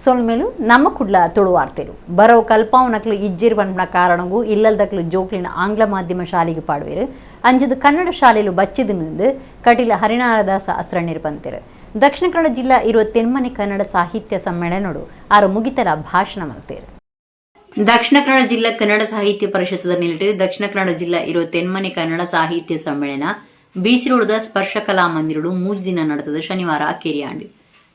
ಸೊಲ್ಮೆಲು. ನಮ್ಮ ಕುಡ್ಲ ತುಳುವಾರ್ತೆಲು. ಬರವು ಕಲ್ಪಾವನಕ್ಲು ಇಜ್ಜೆರ್ ಪನ್ಪುನ ಕಾರಣಗೂ ಇಲ್ಲಲ್ದಕ್ಲು ಜೋಕ್ಲಿನ ಆಂಗ್ಲ ಮಾಧ್ಯಮ ಶಾಲೆಗೆ ಪಾಡುವೆರು. ಅಂಚದ ಕನ್ನಡ ಶಾಲೆಲು ಬಚ್ಚಿದ ನಿಂದು ಕಟೀಲ ಹರಿನಾರದಾಸ ಅಸ್ರಣ್ಣೆರ್ ಪಂತೆರ್. ದಕ್ಷಿಣ ಕನ್ನಡ ಜಿಲ್ಲಾ 29ನೇ ಕನ್ನಡ ಸಾಹಿತ್ಯ ಸಮ್ಮೇಳನಡು ಆರು ಮುಗಿತಲ ಭಾಷಣ ಮಲ್ತೇರು. ದಕ್ಷಿಣ ಕನ್ನಡ ಜಿಲ್ಲಾ ಕನ್ನಡ ಸಾಹಿತ್ಯ ಪರಿಷತ್ದ ನಿಲೆಟ್ ದಕ್ಷಿಣ ಕನ್ನಡ ಜಿಲ್ಲಾ 29ನೇ ಕನ್ನಡ ಸಾಹಿತ್ಯ ಸಮ್ಮೇಳನ ಬಿಸಿ ರೋಡ್ದ ಸ್ಪರ್ಶ ಕಲಾ ಮಂದಿರಡು 3 ದಿನ ನಡೆತದ ಶನಿವಾರ ಅಕ್ಕೇರಿಯಾಂಡ್.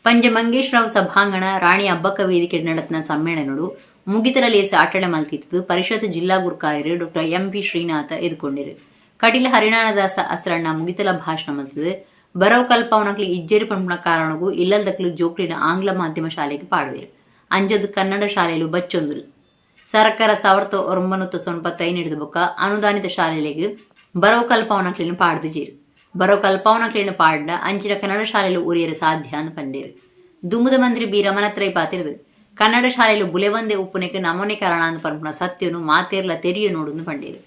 ಪಂಜ ಮಂಗೇಶ್ರಾವ್ ಸಭಾಂಗಣ, ರಾಣಿ ಅಬ್ಬಕ್ಕ ವೇದಿಕೆ ನಡೆತನ ಸಮ್ಮೇಳನಡು ಮುಗಿತಲ ಲೇಸ್ ಆಟಣೆ ಮಲ್ತಿತ್ತು ಪರಿಷತ್ ಜಿಲ್ಲಾ ಗುರ್ಕಾರ್ಯರು ಡಾಕ್ಟರ್ ಎಂ.ಪಿ. ಶ್ರೀನಾಥ ಎದುಕೊಂಡಿರು. ಕಟೀಲ ಹರಿನಾಥದಾಸ ಅಸ್ರಣ್ಣ ಮುಗಿತಲ ಭಾಷಣ ಮಲ್ತது. ಬರವು ಕಲ್ಪಾವನಕ್ಲು ಇಜ್ಜೇರು ಪನ್ಪುನ ಕಾರಣಗೂ ಇಲ್ಲಲ್ದಕ್ಲು ಜೋಕ್ಲಿನ ಆಂಗ್ಲ ಮಾಧ್ಯಮ ಶಾಲೆಗೆ ಪಾಡುವೆರು. ಅಂಜದ್ ಕನ್ನಡ ಶಾಲೆಲು ಬಚ್ಚೊಂದುಲು. ಸರ್ಕಾರ 1995 ಹಿಡಿದ ಬೊಕ್ಕ ಅನುದಾನಿತ ಶಾಲೆಲೆಗ್ ಬರವು ಕಲ್ಪಾವನಕ್ಲಿನ ಪಾಡ್ದಿಜೆರ್. ಬರವು ಕಲ್ಪಾವನಕ್ಲಿನ ಪಾಡ್ಡ ಅಂಚಿನ ಕನ್ನಡ ಶಾಲೆಲು ಒರಿಯರೆ ಸಾಧ್ಯ ಅಂದ್ ಪಂಡೇರು. ದುಂಬುದ ಮಂತ್ರಿ ಬಿ ರಮಣತ್ರೈ ಪಾತಿರ್ದು ಕನ್ನಡ ಶಾಲೆಲು ಬುಲೆವಂದೆ ಉಪ್ಪುನೆಕ್ ನಮೋನೆ ಕಾರಣ ಅಂದ್ ಪನ್ಪುನ ಸತ್ಯನು ಮಾತೇರ್ಲ ತೆರಿಯು ನೋಡುಂದು ಪಂಡೇರು.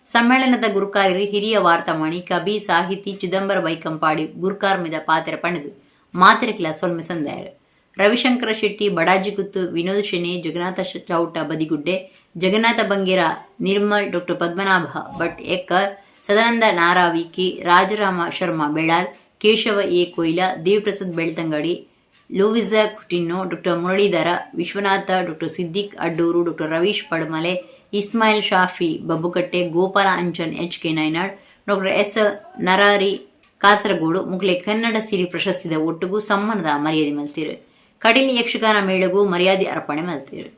ಸಮ್ಮೇಳನದ ಗುರುಕಾರ್ಯರು ಹಿರಿಯ ವಾರ್ತಾಮಣಿ, ಕವಿ, ಸಾಹಿತಿ ಚಿದಂಬರ ಬೈಕಂಪಾಡಿ ಗುರ್ಕಾರ್ಮಿದ ಪಾತೆರ ಪಂಡದು ಮಾತೆರೆಕ್ಲ ಸೊಲ್ಮೆ ಸಂದಾಯರು. Ravishankara Shetty Badajiguttu, Vinod Shenoy, Jagannatha Chowta Badigudde, Jagannatha Bangera, Nirmal, doctor Padmanabha Bhat Ekkar, Sadananda Naravi, K Rajarama Sharma Belal, Keshava A Koila, Deviprasad Belthangady, Louisa Coutinho, doctor Muralidhara Vishwanatha, doctor Siddiq Adduru, doctor Ravish Padmale, Ismail Shafi Babbukatte, Gopala Anchan, H K Nainad, doctor S Narari Kasaragod ಮುಕ್ಲೆ ಕನ್ನಡ ಸಿರಿ ಪ್ರಶಸ್ತಿದ ಒಟ್ಟುಗು ಸಮ್ಮಾನದ ಮರ್ಯಾದೆ ಮಲ್ತಿರು. ಕಟೀಲು ಯಕ್ಷಗಾನ ಮೇಳಗೂ ಮರ್ಯಾದೆ ಅರ್ಪಣೆ ಮಲ್ತಿರು.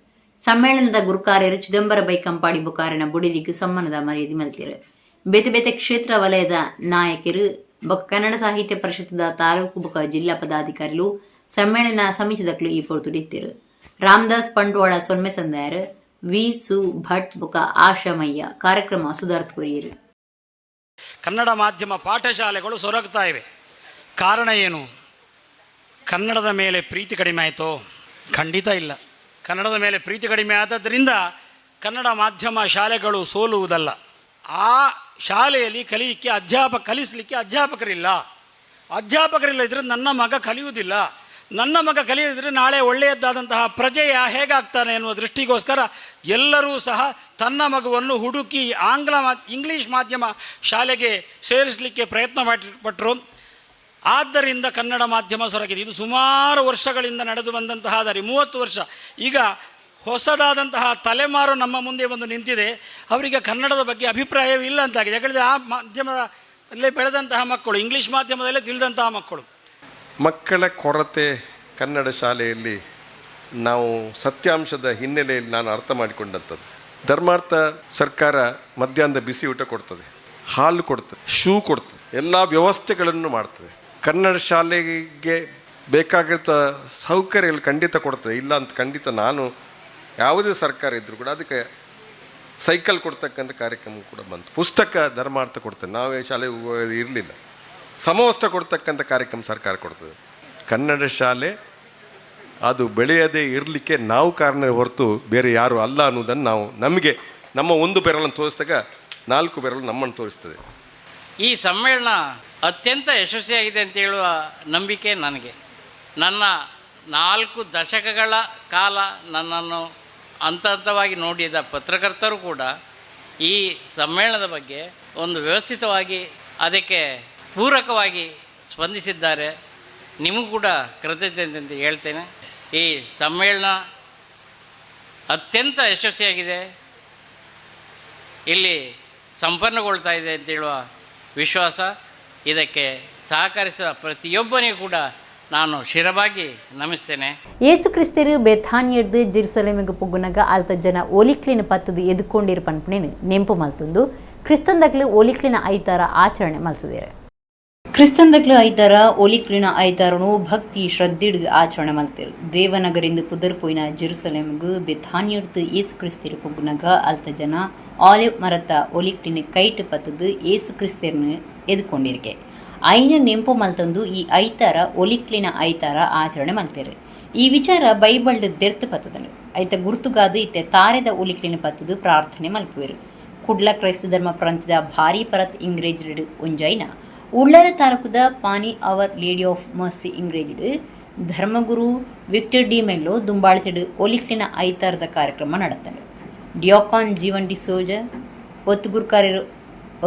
ಸಮ್ಮೇಳನದ ಗುರುಕಾರ್ಯರು ಚಿದಂಬರ ಬೈಕಂಪಾಡಿ ಬುಕಾರಿನ ಬುಡಿದಿಗ್ ಸಮ್ಮಾನದ ಮರ್ಯಾದೆ ಮಲ್ತಿರು. ಬೇತೆ ಬೇತೆ ಕ್ಷೇತ್ರ ವಲಯದ ನಾಯಕರು ಬೊಕ್ಕ ಕನ್ನಡ ಸಾಹಿತ್ಯ ಪರಿಷತ್ದ ತಾಲೂಕು ಬೊಕ್ಕ ಜಿಲ್ಲಾ ಪದಾಧಿಕಾರಿಲು, ಸಮ್ಮೇಳನ ಸಮಿತಿದಕ್ಲು ಈ ಪೊರ್ತುಡಿತ್ತಿರು. ರಾಮದಾಸ್ ಪಂಡ್ವಾಳ ಸೊಲ್ಮೆ ಸಂದಾಯರು. ವಿ ಸು ಭಟ್ ಬೊಕ್ಕ ಆಶಮಯ್ಯ ಕಾರ್ಯಕ್ರಮ ಸುಧಾರ್ತ್ ಕೊರಿಯರು. ಕನ್ನಡ ಮಾಧ್ಯಮ ಪಾಠಶಾಲೆಗಳು ಸೊರಗ್ತಾ ಇವೆ. ಕಾರಣ ಏನು? ಕನ್ನಡದ ಮೇಲೆ ಪ್ರೀತಿ ಕಡಿಮೆ ಆಯಿತೋ? ಖಂಡಿತ ಇಲ್ಲ. ಕನ್ನಡದ ಮೇಲೆ ಪ್ರೀತಿ ಕಡಿಮೆ ಆದದ್ದರಿಂದ ಕನ್ನಡ ಮಾಧ್ಯಮ ಶಾಲೆಗಳು ಸೋಲುವುದಲ್ಲ. ಆ ಶಾಲೆಯಲ್ಲಿ ಕಲಿಯಿಕ್ಕೆ ಅಧ್ಯಾಪಕ ಕಲಿಸಲಿಕ್ಕೆ ಅಧ್ಯಾಪಕರಿಲ್ಲ. ಅಧ್ಯಾಪಕರಿಲ್ಲ ಇದ್ದರೆ ನನ್ನ ಮಗ ಕಲಿಯುವುದಿಲ್ಲ. ನನ್ನ ಮಗ ಕಲಿಯದಿದ್ದರೆ ನಾಳೆ ಒಳ್ಳೆಯದ್ದಾದಂತಹ ಪ್ರಜೆಯ ಹೇಗಾಗ್ತಾನೆ ಎನ್ನುವ ದೃಷ್ಟಿಗೋಸ್ಕರ ಎಲ್ಲರೂ ಸಹ ತನ್ನ ಮಗುವನ್ನು ಹುಡುಕಿ ಆಂಗ್ಲ ಮಾ ಇಂಗ್ಲೀಷ್ ಮಾಧ್ಯಮ ಶಾಲೆಗೆ ಸೇರಿಸಲಿಕ್ಕೆ ಪ್ರಯತ್ನ ಪಟ್ಟರು. ಆದ್ದರಿಂದ ಕನ್ನಡ ಮಾಧ್ಯಮ ಸೊರಗಿದೆ. ಇದು ಸುಮಾರು ವರ್ಷಗಳಿಂದ ನಡೆದು ಬಂದಂತಹ ದಾರಿ, 30 ವರ್ಷ. ಈಗ ಹೊಸದಾದಂತಹ ತಲೆಮಾರು ನಮ್ಮ ಮುಂದೆ ಬಂದು ನಿಂತಿದೆ. ಅವರಿಗೆ ಕನ್ನಡದ ಬಗ್ಗೆ ಅಭಿಪ್ರಾಯವಿಲ್ಲ ಅಂತಾಗಿದೆ. ಯಾಕಂದರೆ ಆ ಮಾಧ್ಯಮದಲ್ಲೇ ಬೆಳೆದಂತಹ ಮಕ್ಕಳು, ಇಂಗ್ಲೀಷ್ ಮಾಧ್ಯಮದಲ್ಲೇ ತಿಳಿದಂತಹ ಮಕ್ಕಳು. ಮಕ್ಕಳ ಕೊರತೆ ಕನ್ನಡ ಶಾಲೆಯಲ್ಲಿ ನಾವು ಸತ್ಯಾಂಶದ ಹಿನ್ನೆಲೆಯಲ್ಲಿ ನಾನು ಅರ್ಥ ಮಾಡಿಕೊಂಡಂಥದ್ದು. ಧರ್ಮಾರ್ಥ ಸರ್ಕಾರ ಮಧ್ಯಾಹ್ನದ ಬಿಸಿ ಊಟ ಕೊಡ್ತದೆ, ಹಾಲು ಕೊಡ್ತದೆ, ಶೂ ಕೊಡ್ತದೆ, ಎಲ್ಲ ವ್ಯವಸ್ಥೆಗಳನ್ನು ಮಾಡ್ತದೆ. ಕನ್ನಡ ಶಾಲೆಗೆ ಬೇಕಾಗಿರ್ತ ಸೌಕರ್ಯಗಳು ಖಂಡಿತ ಕೊಡ್ತದೆ, ಇಲ್ಲ ಅಂತ ಖಂಡಿತ ನಾನು ಯಾವುದೇ ಸರ್ಕಾರ ಇದ್ದರೂ ಕೂಡ. ಅದಕ್ಕೆ ಸೈಕಲ್ ಕೊಡ್ತಕ್ಕಂಥ ಕಾರ್ಯಕ್ರಮ ಕೂಡ ಬಂತು. ಪುಸ್ತಕ ಧರ್ಮಾರ್ಥ ಕೊಡ್ತದೆ. ನಾವೇ ಶಾಲೆಗೆ ಇರಲಿಲ್ಲ. ಸಮವಸ್ತ್ರ ಕೊಡ್ತಕ್ಕಂಥ ಕಾರ್ಯಕ್ರಮ ಸರ್ಕಾರ ಕೊಡ್ತದೆ. ಕನ್ನಡ ಶಾಲೆ ಅದು ಬೆಳೆಯದೇ ಇರಲಿಕ್ಕೆ ನಾವು ಕಾರಣ ಹೊರತು ಬೇರೆ ಯಾರು ಅಲ್ಲ ಅನ್ನೋದನ್ನು ನಾವು ನಮಗೆ ನಮ್ಮ ಒಂದು ಬೆರಳನ್ನು ತೋರಿಸಿದಾಗ ನಾಲ್ಕು ಬೆರಳು ನಮ್ಮನ್ನು ತೋರಿಸ್ತದೆ. ಈ ಸಮ್ಮೇಳನ ಅತ್ಯಂತ ಯಶಸ್ವಿಯಾಗಿದೆ ಅಂತ ಹೇಳುವ ನಂಬಿಕೆ ನನಗೆ. ನನ್ನ 4 ದಶಕಗಳ ಕಾಲ ನನ್ನನ್ನು ಹಂತ ಹಂತವಾಗಿ ನೋಡಿದ ಪತ್ರಕರ್ತರು ಕೂಡ ಈ ಸಮ್ಮೇಳನದ ಬಗ್ಗೆ ಒಂದು ವ್ಯವಸ್ಥಿತವಾಗಿ ಅದಕ್ಕೆ ಪೂರಕವಾಗಿ ಸ್ಪಂದಿಸಿದ್ದಾರೆ. ನಿಮಗೂ ಕೂಡ ಕೃತಜ್ಞತೆ ಅಂತ ಹೇಳ್ತೇನೆ. ಈ ಸಮ್ಮೇಳನ ಅತ್ಯಂತ ಯಶಸ್ವಿಯಾಗಿದೆ, ಇಲ್ಲಿ ಸಂಪನ್ನಗೊಳ್ತಾ ಇದೆ ಅಂತ ಹೇಳುವ ವಿಶ್ವಾಸ. ಇದಕ್ಕೆ ಸಹಕರಿಸಿದ ಪ್ರತಿಯೊಬ್ಬನಿಗೂ ಕೂಡ ನಾನು ಶಿರಬಾಗಿ ನಮಿಸ್ತೇನೆ. ಯೇಸು ಕ್ರಿಸ್ತರು ಬೆಥಾನಿಯರ್ದು ಜೆರುಸಲೇಮಿಗೆ ಪೊಗ್ಗುನಗ ಅಲ್ತ ಜನ ಒಲಿಕ್ಲಿನ ಪತ್ತದು ಎದುಕೊಂಡಿರು ಪನ್ಪುನೇನು ನೆಂಪು ಮಲ್ತುಂದು ಕ್ರಿಸ್ತಂದಕ್ಲು ಒಲಿಕ್ಲಿನ ಐತಾರ ಆಚರಣೆ ಮಲ್ತದೇರು. ಕ್ರಿಸ್ತಂದಕ್ಲು ಐತಾರ ಒಲಿಕ್ಲಿನ ಐತಾರನು ಭಕ್ತಿ ಶ್ರದ್ಧೆಡ್ ಆಚರಣೆ ಮಲ್ತೇರು. ದೇವನಗರಿಂದ ಪುದರ್ ಪೋಯಿನ ಜೆರುಸಲೇಮ್ಗ್ ಬೆಥಾನಿಯರ್ದು ಯೇಸು ಕ್ರಿಸ್ತರು ಪೊಗ್ಗುನಗ ಅಲ್ತ ಜನ ಆಲಿವ್ ಮರತ ಒಲಿಕ್ಲಿನ ಕೈಟ್ ಪತ್ತದು ಯೇಸು ಕ್ರಿಸ್ತರ್ನ ಎದುಕೊಂಡಿರ್ಗೆ. ಐನ ನೆಂಪು ಮಲ್ತಂದು ಈ ಐತಾರ ಒಲಿಕ್ಲಿನ ಐತಾರ ಆಚರಣೆ ಮಲ್ತೇರು. ಈ ವಿಚಾರ ಬೈಬಲ್ಡ್ ದೆರ್ತ್ ಪತ್ತದನು. ಐತ ಗುರ್ತುಗಾದು ಇತ್ತೆ ತಾರೆದ ಒಲಿಕ್ಲಿನ ಪತ್ತದು ಪ್ರಾರ್ಥನೆ ಮಲ್ಪುವೆರು. ಕುಡ್ಲ ಕ್ರೈಸ್ತ ಧರ್ಮ ಪ್ರಾಂತ್ಯದ ಭಾರಿ ಪರತ್ ಇಂಗ್ರೇಜ್ಡ್ ಒಂಜೈನ ಉಳ್ಳಾಲ ತಾಲೂಕುದ ಪಾನಿ hour lady of Mercy ಇಂಗ್ರೇಜ್ಡ್ ಧರ್ಮಗುರು ವಿಕ್ಟರ್ ಡಿ ಮೆಲ್ಲೋ ದುಂಬಾಳ್ತಿಡು ಒಲಿಕ್ಲಿನ ಐತಾರದ ಕಾರ್ಯಕ್ರಮ ನಡತನೆ. ಡಿಯೋಕಾನ್ ಜೀವನ್ ಡಿಸೋಜ ಒತ್ತುಗುರ್ಕಾರ್ಯರು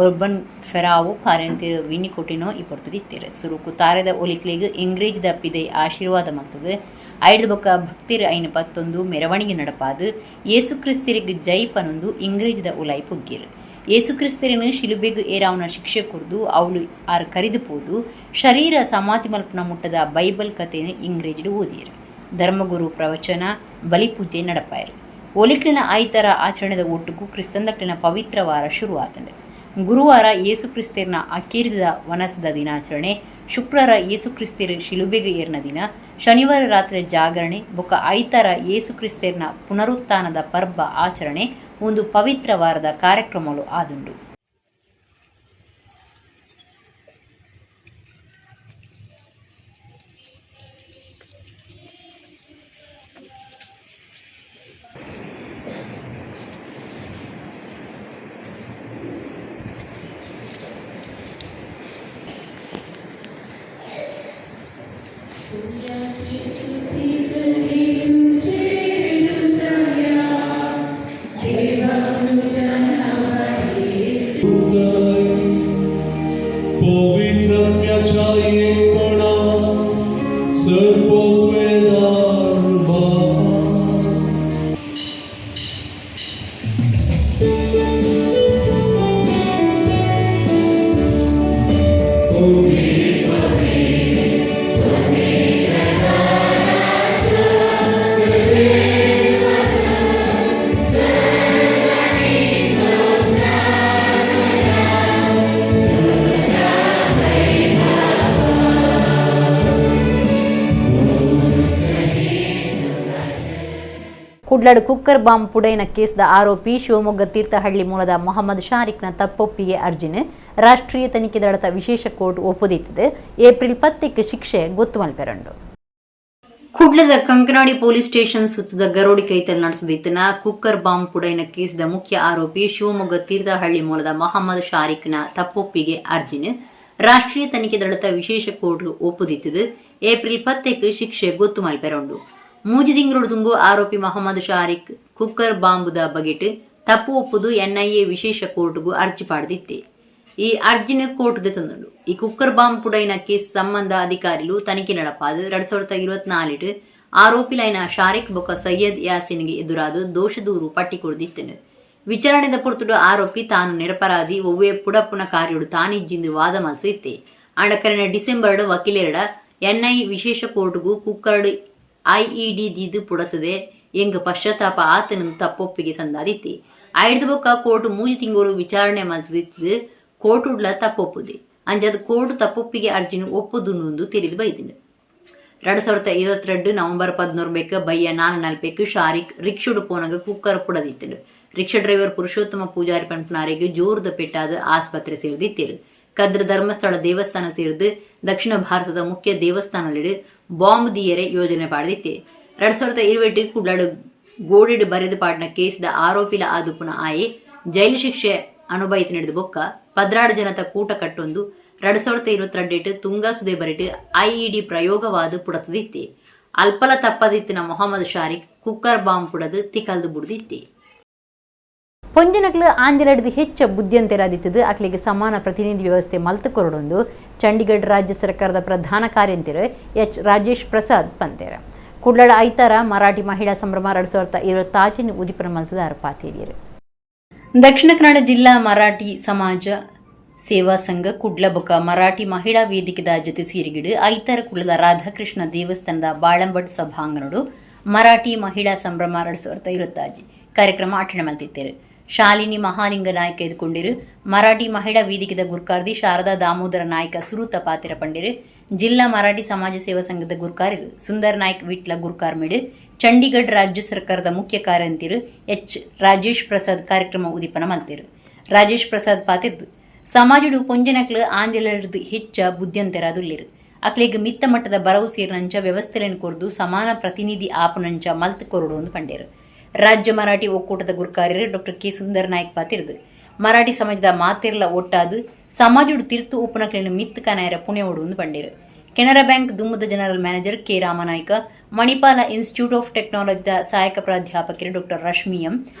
ಒರ್ಬನ್ ಫೆರಾವು ಕಾರ್ಯಂತಿರು ವಿನಿ ಕೊಟಿನೋ ಈ ಪೊರ್ತುದಿತ್ತೇರು. ಸುರುಕು ತಾರೆದ ಒಲಿಕ್ಲಿಗ್ ಇಂಗ್ರೇಜ್ದ ಪಿದೈ ಆಶೀರ್ವಾದ ಮಲ್ತದು ಐಡ್ದ ಬೊಕ್ಕ ಭಕ್ತಿರು ಐನು ಪತ್ತೊಂದು ಮೆರವಣಿಗೆ ನಡಪಾದು ಯೇಸು ಕ್ರಿಸ್ತಿರಿಗೆ ಜೈ ಪನೊಂದು ಇಂಗ್ರೇಜ್ದ ಉಲಾಯಿ ಪುಗ್ಗಿರು. ಯೇಸು ಕ್ರಿಸ್ತರಿನ ಶಿಲುಬೆಗು ಏರಾವನ ಶಿಕ್ಷೆ ಕೊರ್ದು ಅವಳು ಆರ್ ಕರಿದು ಪೋದು ಶರೀರ ಸಮಾಧಿ ಮಲ್ಪನ ಮುಟ್ಟದ ಬೈಬಲ್ ಕಥೆಯನ್ನು ಇಂಗ್ರೇಜ್ಡು ಓದಿಯರು. ಧರ್ಮಗುರು ಪ್ರವಚನ ಬಲಿಪೂಜೆ ನಡಪಾಯರು. ಒಲಿಕ್ಲಿನ ಆಯ್ತರ ಆಚರಣೆದ ಒಟ್ಟುಗು ಕ್ರಿಸ್ತಂದಕ್ಲಿನ ಪವಿತ್ರ ವಾರ ಶುರುವಾತಂಡೆ. ಗುರುವಾರ ಯೇಸು ಕ್ರಿಸ್ತರ್ನ ಅಕೀರಿದ ವನಸದ ದಿನಾಚರಣೆ, ಶುಕ್ರವಾರ ಯೇಸು ಕ್ರಿಸ್ತಿರ ಶಿಲುಬೆಗು ಏರ್ನ ದಿನ, ಶನಿವಾರ ರಾತ್ರಿ ಜಾಗರಣೆ ಬೊಕ್ಕ ಐತಾರ ಯೇಸು ಕ್ರಿಸ್ತರ್ನ ಪುನರುತ್ಥಾನದ ಪರ್ಬ ಆಚರಣೆ ಒಂದು ಪವಿತ್ರ ವಾರದ ಕಾರ್ಯಕ್ರಮಗಳು ಆದುಂಡು. ಕುಡ್ಲಡ್ ಕುಕ್ಕರ್ ಬಾಂಬ್ ಪುಡೈನ ಕೇಸ್ದ ಆರೋಪಿ ಶಿವಮೊಗ್ಗ ತೀರ್ಥಹಳ್ಳಿ ಮೂಲದ ಮೊಹಮ್ಮದ್ ಶಾರಿಕ್ನ ತಪ್ಪೊಪ್ಪಿಗೆ ಅರ್ಜಿನ ರಾಷ್ಟ್ರೀಯ ತನಿಖೆ ದಳದ ವಿಶೇಷ ಕೋರ್ಟ್ ಒಪ್ಪುದಿತ್ತದೆ. ಏಪ್ರಿಲ್ 10ಕ್ಕೆ ಶಿಕ್ಷೆ ಗೊತ್ತು ಮಲ್ಪೆರಂಡು. ಕುಡ್ಲದ ಕಂಕನಾಡಿ ಪೊಲೀಸ್ ಸ್ಟೇಷನ್ ಸುತ್ತದ ಗರೋಡಿ ಕೈತಲ್ ನಡೆಸದಿತ್ತನ ಕುಕ್ಕರ್ ಬಾಂಬ್ ಪುಡೈನ ಕೇಸ್ದ ಮುಖ್ಯ ಆರೋಪಿ ಶಿವಮೊಗ್ಗ ತೀರ್ಥಹಳ್ಳಿ ಮೂಲದ ಮೊಹಮ್ಮದ್ ಶಾರಿಕ್ನ ತಪ್ಪೊಪ್ಪಿಗೆ ಅರ್ಜಿನ ರಾಷ್ಟ್ರೀಯ ತನಿಖೆ ದಳದ ವಿಶೇಷ ಕೋರ್ಟ್ ಒಪ್ಪುದಿತ್ತದೆ. ಏಪ್ರಿಲ್ 10ಕ್ಕೆ ಶಿಕ್ಷೆ ಗೊತ್ತು ಮಲ್ಪೆರಂಡು. ಮೂಜಿ ತಿಂಗಳು ತುಂಬು ಆರೋಪಿ ಮೊಹಮ್ಮದ್ ಶಾರಿಕ್ ಕುಕ್ಕರ್ ಬಾಂಬುದ ಬಗೆಟ್ ತಪ್ಪು ಒಪ್ಪುದು ಎನ್ಐಎ ವಿಶೇಷ ಕೋರ್ಟ್ಗೂ ಅರ್ಜಿ ಪಾಡ್ದಿತ್ತೆ. ಈ ಅರ್ಜಿನ ಕೋರ್ಟ್ಗೆ ತಂದುಂಡು. ಈ ಕುಕ್ಕರ್ ಬಾಂಬ್ ಪುಡೈನ ಕೇಸ್ ಸಂಬಂಧ ಅಧಿಕಾರಿಲು ತನಿಖೆ ನಡಪಾದು 2024 ಆರೋಪಿಲೈನ ಶಾರಿಕ್ ಬೊಕ್ಕ ಸೈಯದ್ ಯಾಸಿನ್ಗೆ ಎದುರಾದ ದೋಷದೂರು ಪಟ್ಟಿ ಕೊಡ್ದಿತ್ತನು. ವಿಚಾರಣೆದ ಪೊರ್ತುಡು ಆರೋಪಿ ತಾನು ನಿರಪರಾಧಿ, ಒವ್ವೇ ಪುಡಪ್ಪುನ ಕಾರ್ಯಡು ತಾನಿಜ್ಜಿಂದು ವಾದ ಮಲ್ಸಿತ್ತೆ. ಆಂಡ ಡಿಸೆಂಬರ್ಡ್ ವಕೀಲರಡ ಎನ್ಐ ವಿಶೇಷ ಕೋರ್ಟ್ಗೂ ಕುಕ್ಕರ್ಡ್ ಐಇಡಿ ದೀದು ಪುಡತದೆ ಎಂಗ ಪಶ್ಚಾತ್ತಾಪ ಆತನ ತಪ್ಪೊಪ್ಪಿಗೆ ಸಂದಾದಿತ್ತಿ. ಐಡ್ದ ಬೊಕ್ಕ ಕೋರ್ಟ್ ಮೂಜಿ ತಿಂಗಳು ವಿಚಾರಣೆ ಮಲ್ತಿದ್ದು ಕೋರ್ಟುಡ್ಲ ತಪ್ಪೊಪ್ಪುದೆ. ಅಂಜಾದ ಕೋರ್ಟ್ ತಪ್ಪೊಪ್ಪಿಗೆ ಅರ್ಜಿನ ಒಪ್ಪುದುಂಡು ತಿಳಿದು ಬೈದಿನ. 2022 ನವೆಂಬರ್ 11 ಬಯ್ಯ 4:40 ಶಾರಿಕ್ ರಿಕ್ಷುಡು ಪೋನಗ ಕುಕ್ಕರ್ ಪುಡದಿತ್ತನು. ರಿಕ್ಷಾ ಡ್ರೈವರ್ ಪುರುಷೋತ್ತಮ ಪೂಜಾರಿ ಪಂಪನಾರಿಗೆ ಜೋರ್ದ ಪೆಟ್ಟಾದ ಆಸ್ಪತ್ರೆ ಸೇರಿದಿತ್ತೇರು. ಕದ್ರ ಧರ್ಮಸ್ಥಳ ದೇವಸ್ಥಾನ ಸೇರಿದು ದಕ್ಷಿಣ ಭಾರತದ ಮುಖ್ಯ ದೇವಸ್ಥಾನಲಿಡು ಬಾಂಬ್ ದಿಯರೆ ಯೋಜನೆ ಪಾಡ್ದಿತ್ತೆ. 2020 ಕುಡ್ಲಾಡು ಗೋಡೆಡು ಬರೆದು ಪಾಡಿನ ಕೇಸ್ದ ಆರೋಪಿಲ ಆದುಪುನ ಆಯೆ ಜೈಲು ಶಿಕ್ಷೆ ಅನುಭವಿತ ನಡೆದ ಬೊಕ್ಕ 16 ಜನತ ಕೂಟ ಕಟ್ಟೊಂದು 2022 ತುಂಗಾ ಸುದೆ ಬರಿಟು ಐಇಡಿ ಪ್ರಯೋಗವಾದ ಪುಡತದಿತ್ತೆ. ಅಲ್ಪಲ ತಪ್ಪದಿತ್ತಿನ ಮೊಹಮ್ಮದ್ ಶಾರಿಕ್ ಕುಕ್ಕರ್ ಬಾಂಬ್ ಪುಡದು ತಿಕಲ್ದು ಬುಡ್ದಿತ್ತೆ. ಪೊಂಜನಕ್ಲು ಆಂಜಲಡ್ದು ಹೆಚ್ಚ ಬುದ್ಧಿಯಂತೆರಾದಿತ್ತದು ಅಕ್ಲಿಗೆ ಸಮಾನ ಪ್ರತಿನಿಧಿ ವ್ಯವಸ್ಥೆ ಮಲ್ತು ಕೊರಡೊಂದು ಚಂಡೀಗಢ ರಾಜ್ಯ ಸರ್ಕಾರದ ಪ್ರಧಾನ ಕಾರ್ಯಂತಿರು ಎಚ್ ರಾಜೇಶ್ ಪ್ರಸಾದ್ ಪಂತೇರ. ಕುಡ್ಲಡ ಐತಾರ ಮರಾಠಿ ಮಹಿಳಾ ಸಂಭ್ರಮ 2026 ಉದಿಪನ ಮಲ್ತದಾರ ಪಾತೇರಿಯರು. ದಕ್ಷಿಣ ಕನ್ನಡ ಜಿಲ್ಲಾ ಮರಾಠಿ ಸಮಾಜ ಸೇವಾ ಸಂಘ ಕುಡ್ಲ ಬೊಕ ಮರಾಠಿ ಮಹಿಳಾ ವೇದಿಕೆದ ಜೊತೆ ಸೇರಿಗಿಡು ಐತಾರ ಕುಡ್ಲದ ರಾಧಾಕೃಷ್ಣ ದೇವಸ್ಥಾನದ ಬಾಳಂಬಡ್ ಸಭಾಂಗಣಡು ಮರಾಠಿ ಮಹಿಳಾ ಸಂಭ್ರಮ 2026 ಕಾರ್ಯಕ್ರಮ ಆಚರಣೆ ಮಲ್ತಿತ್ತೇರು. ಶಾಲಿನಿ ಮಹಾಲಿಂಗ ನಾಯಕ ಎದ್ಕೊಂಡಿರು. ಮರಾಠಿ ಮಹಿಳಾ ವೇದಿಕೆದ ಗುರ್ಕಾರ್ದಿ ಶಾರದಾ ದಾಮೋದರ ನಾಯಕ ಸುರುತ ಪಾತಿರ ಪಂಡಿರು. ಜಿಲ್ಲಾ ಮರಾಠಿ ಸಮಾಜ ಸೇವಾ ಸಂಘದ ಗುರ್ಕಾರಿರು ಸುಂದರ್ ನಾಯ್ಕ್ ವಿಟ್ಲ ಗುರ್ಕಾರ್ಮಿಡು. ಚಂಡೀಗಢ ರಾಜ್ಯ ಸರ್ಕಾರದ ಮುಖ್ಯ ಕಾರ್ಯಂತಿರು ಎಚ್ ರಾಜೇಶ್ ಪ್ರಸಾದ್ ಕಾರ್ಯಕ್ರಮ ಉದಿಪನ ಮಲ್ತಿರು. ರಾಜೇಶ್ ಪ್ರಸಾದ್ ಪಾತಿರ್ದು ಸಮಾಜಡು ಪೊಂಜನಕ್ಲು ಆಂಜಲರ್ದು ಹೆಚ್ಚ ಬುದ್ಧಿಯಂತೆರಾದುಲ್ಲೇರು. ಅಕ್ಲೆಗ್ ಮಿತ್ತ ಮಟ್ಟದ ಬರವು ಸೇರಿನಂಚ ವ್ಯವಸ್ಥೆలను ಕೊರ್ದು ಸಮಾನ ಪ್ರತಿನಿಧಿ ಆಪನಂಚ ಮಲ್ತ್ ಕೊರಡು ಎಂದು ಪಂಡೇರು. ರಾಜ್ಯ ಮರಾಠಿ ಒಕ್ಕೂಟದ ಗುರ್ಕಾರ್ಯರು ಡಾಕ್ಟರ್ ಕೆ ಸುಂದರ್ ನಾಯ್ಕ್ ಪಾತಿರ್ದು ಮರಾಠಿ ಸಮಾಜದ ಮಾತೆರ್ಲ ಒಟ್ಟಾದು ಸಮಾಜಡು ತಿರ್ತು ಉಪ್ಪುನಕ್ಲೆನ ಮಿತ್ ಕನಾಯರ ಪುಣೆಯೋಡು ಎಂದು ಪಂಡೇರು. Canara bank ದುಮ್ಮದ general manager K Ramanaik, Manipal institute of ಟೆಕ್ನಾಲಜಿದ ಸಹಾಯಕ ಪ್ರಾಧ್ಯಾಪಕರು doctor Rashmi M,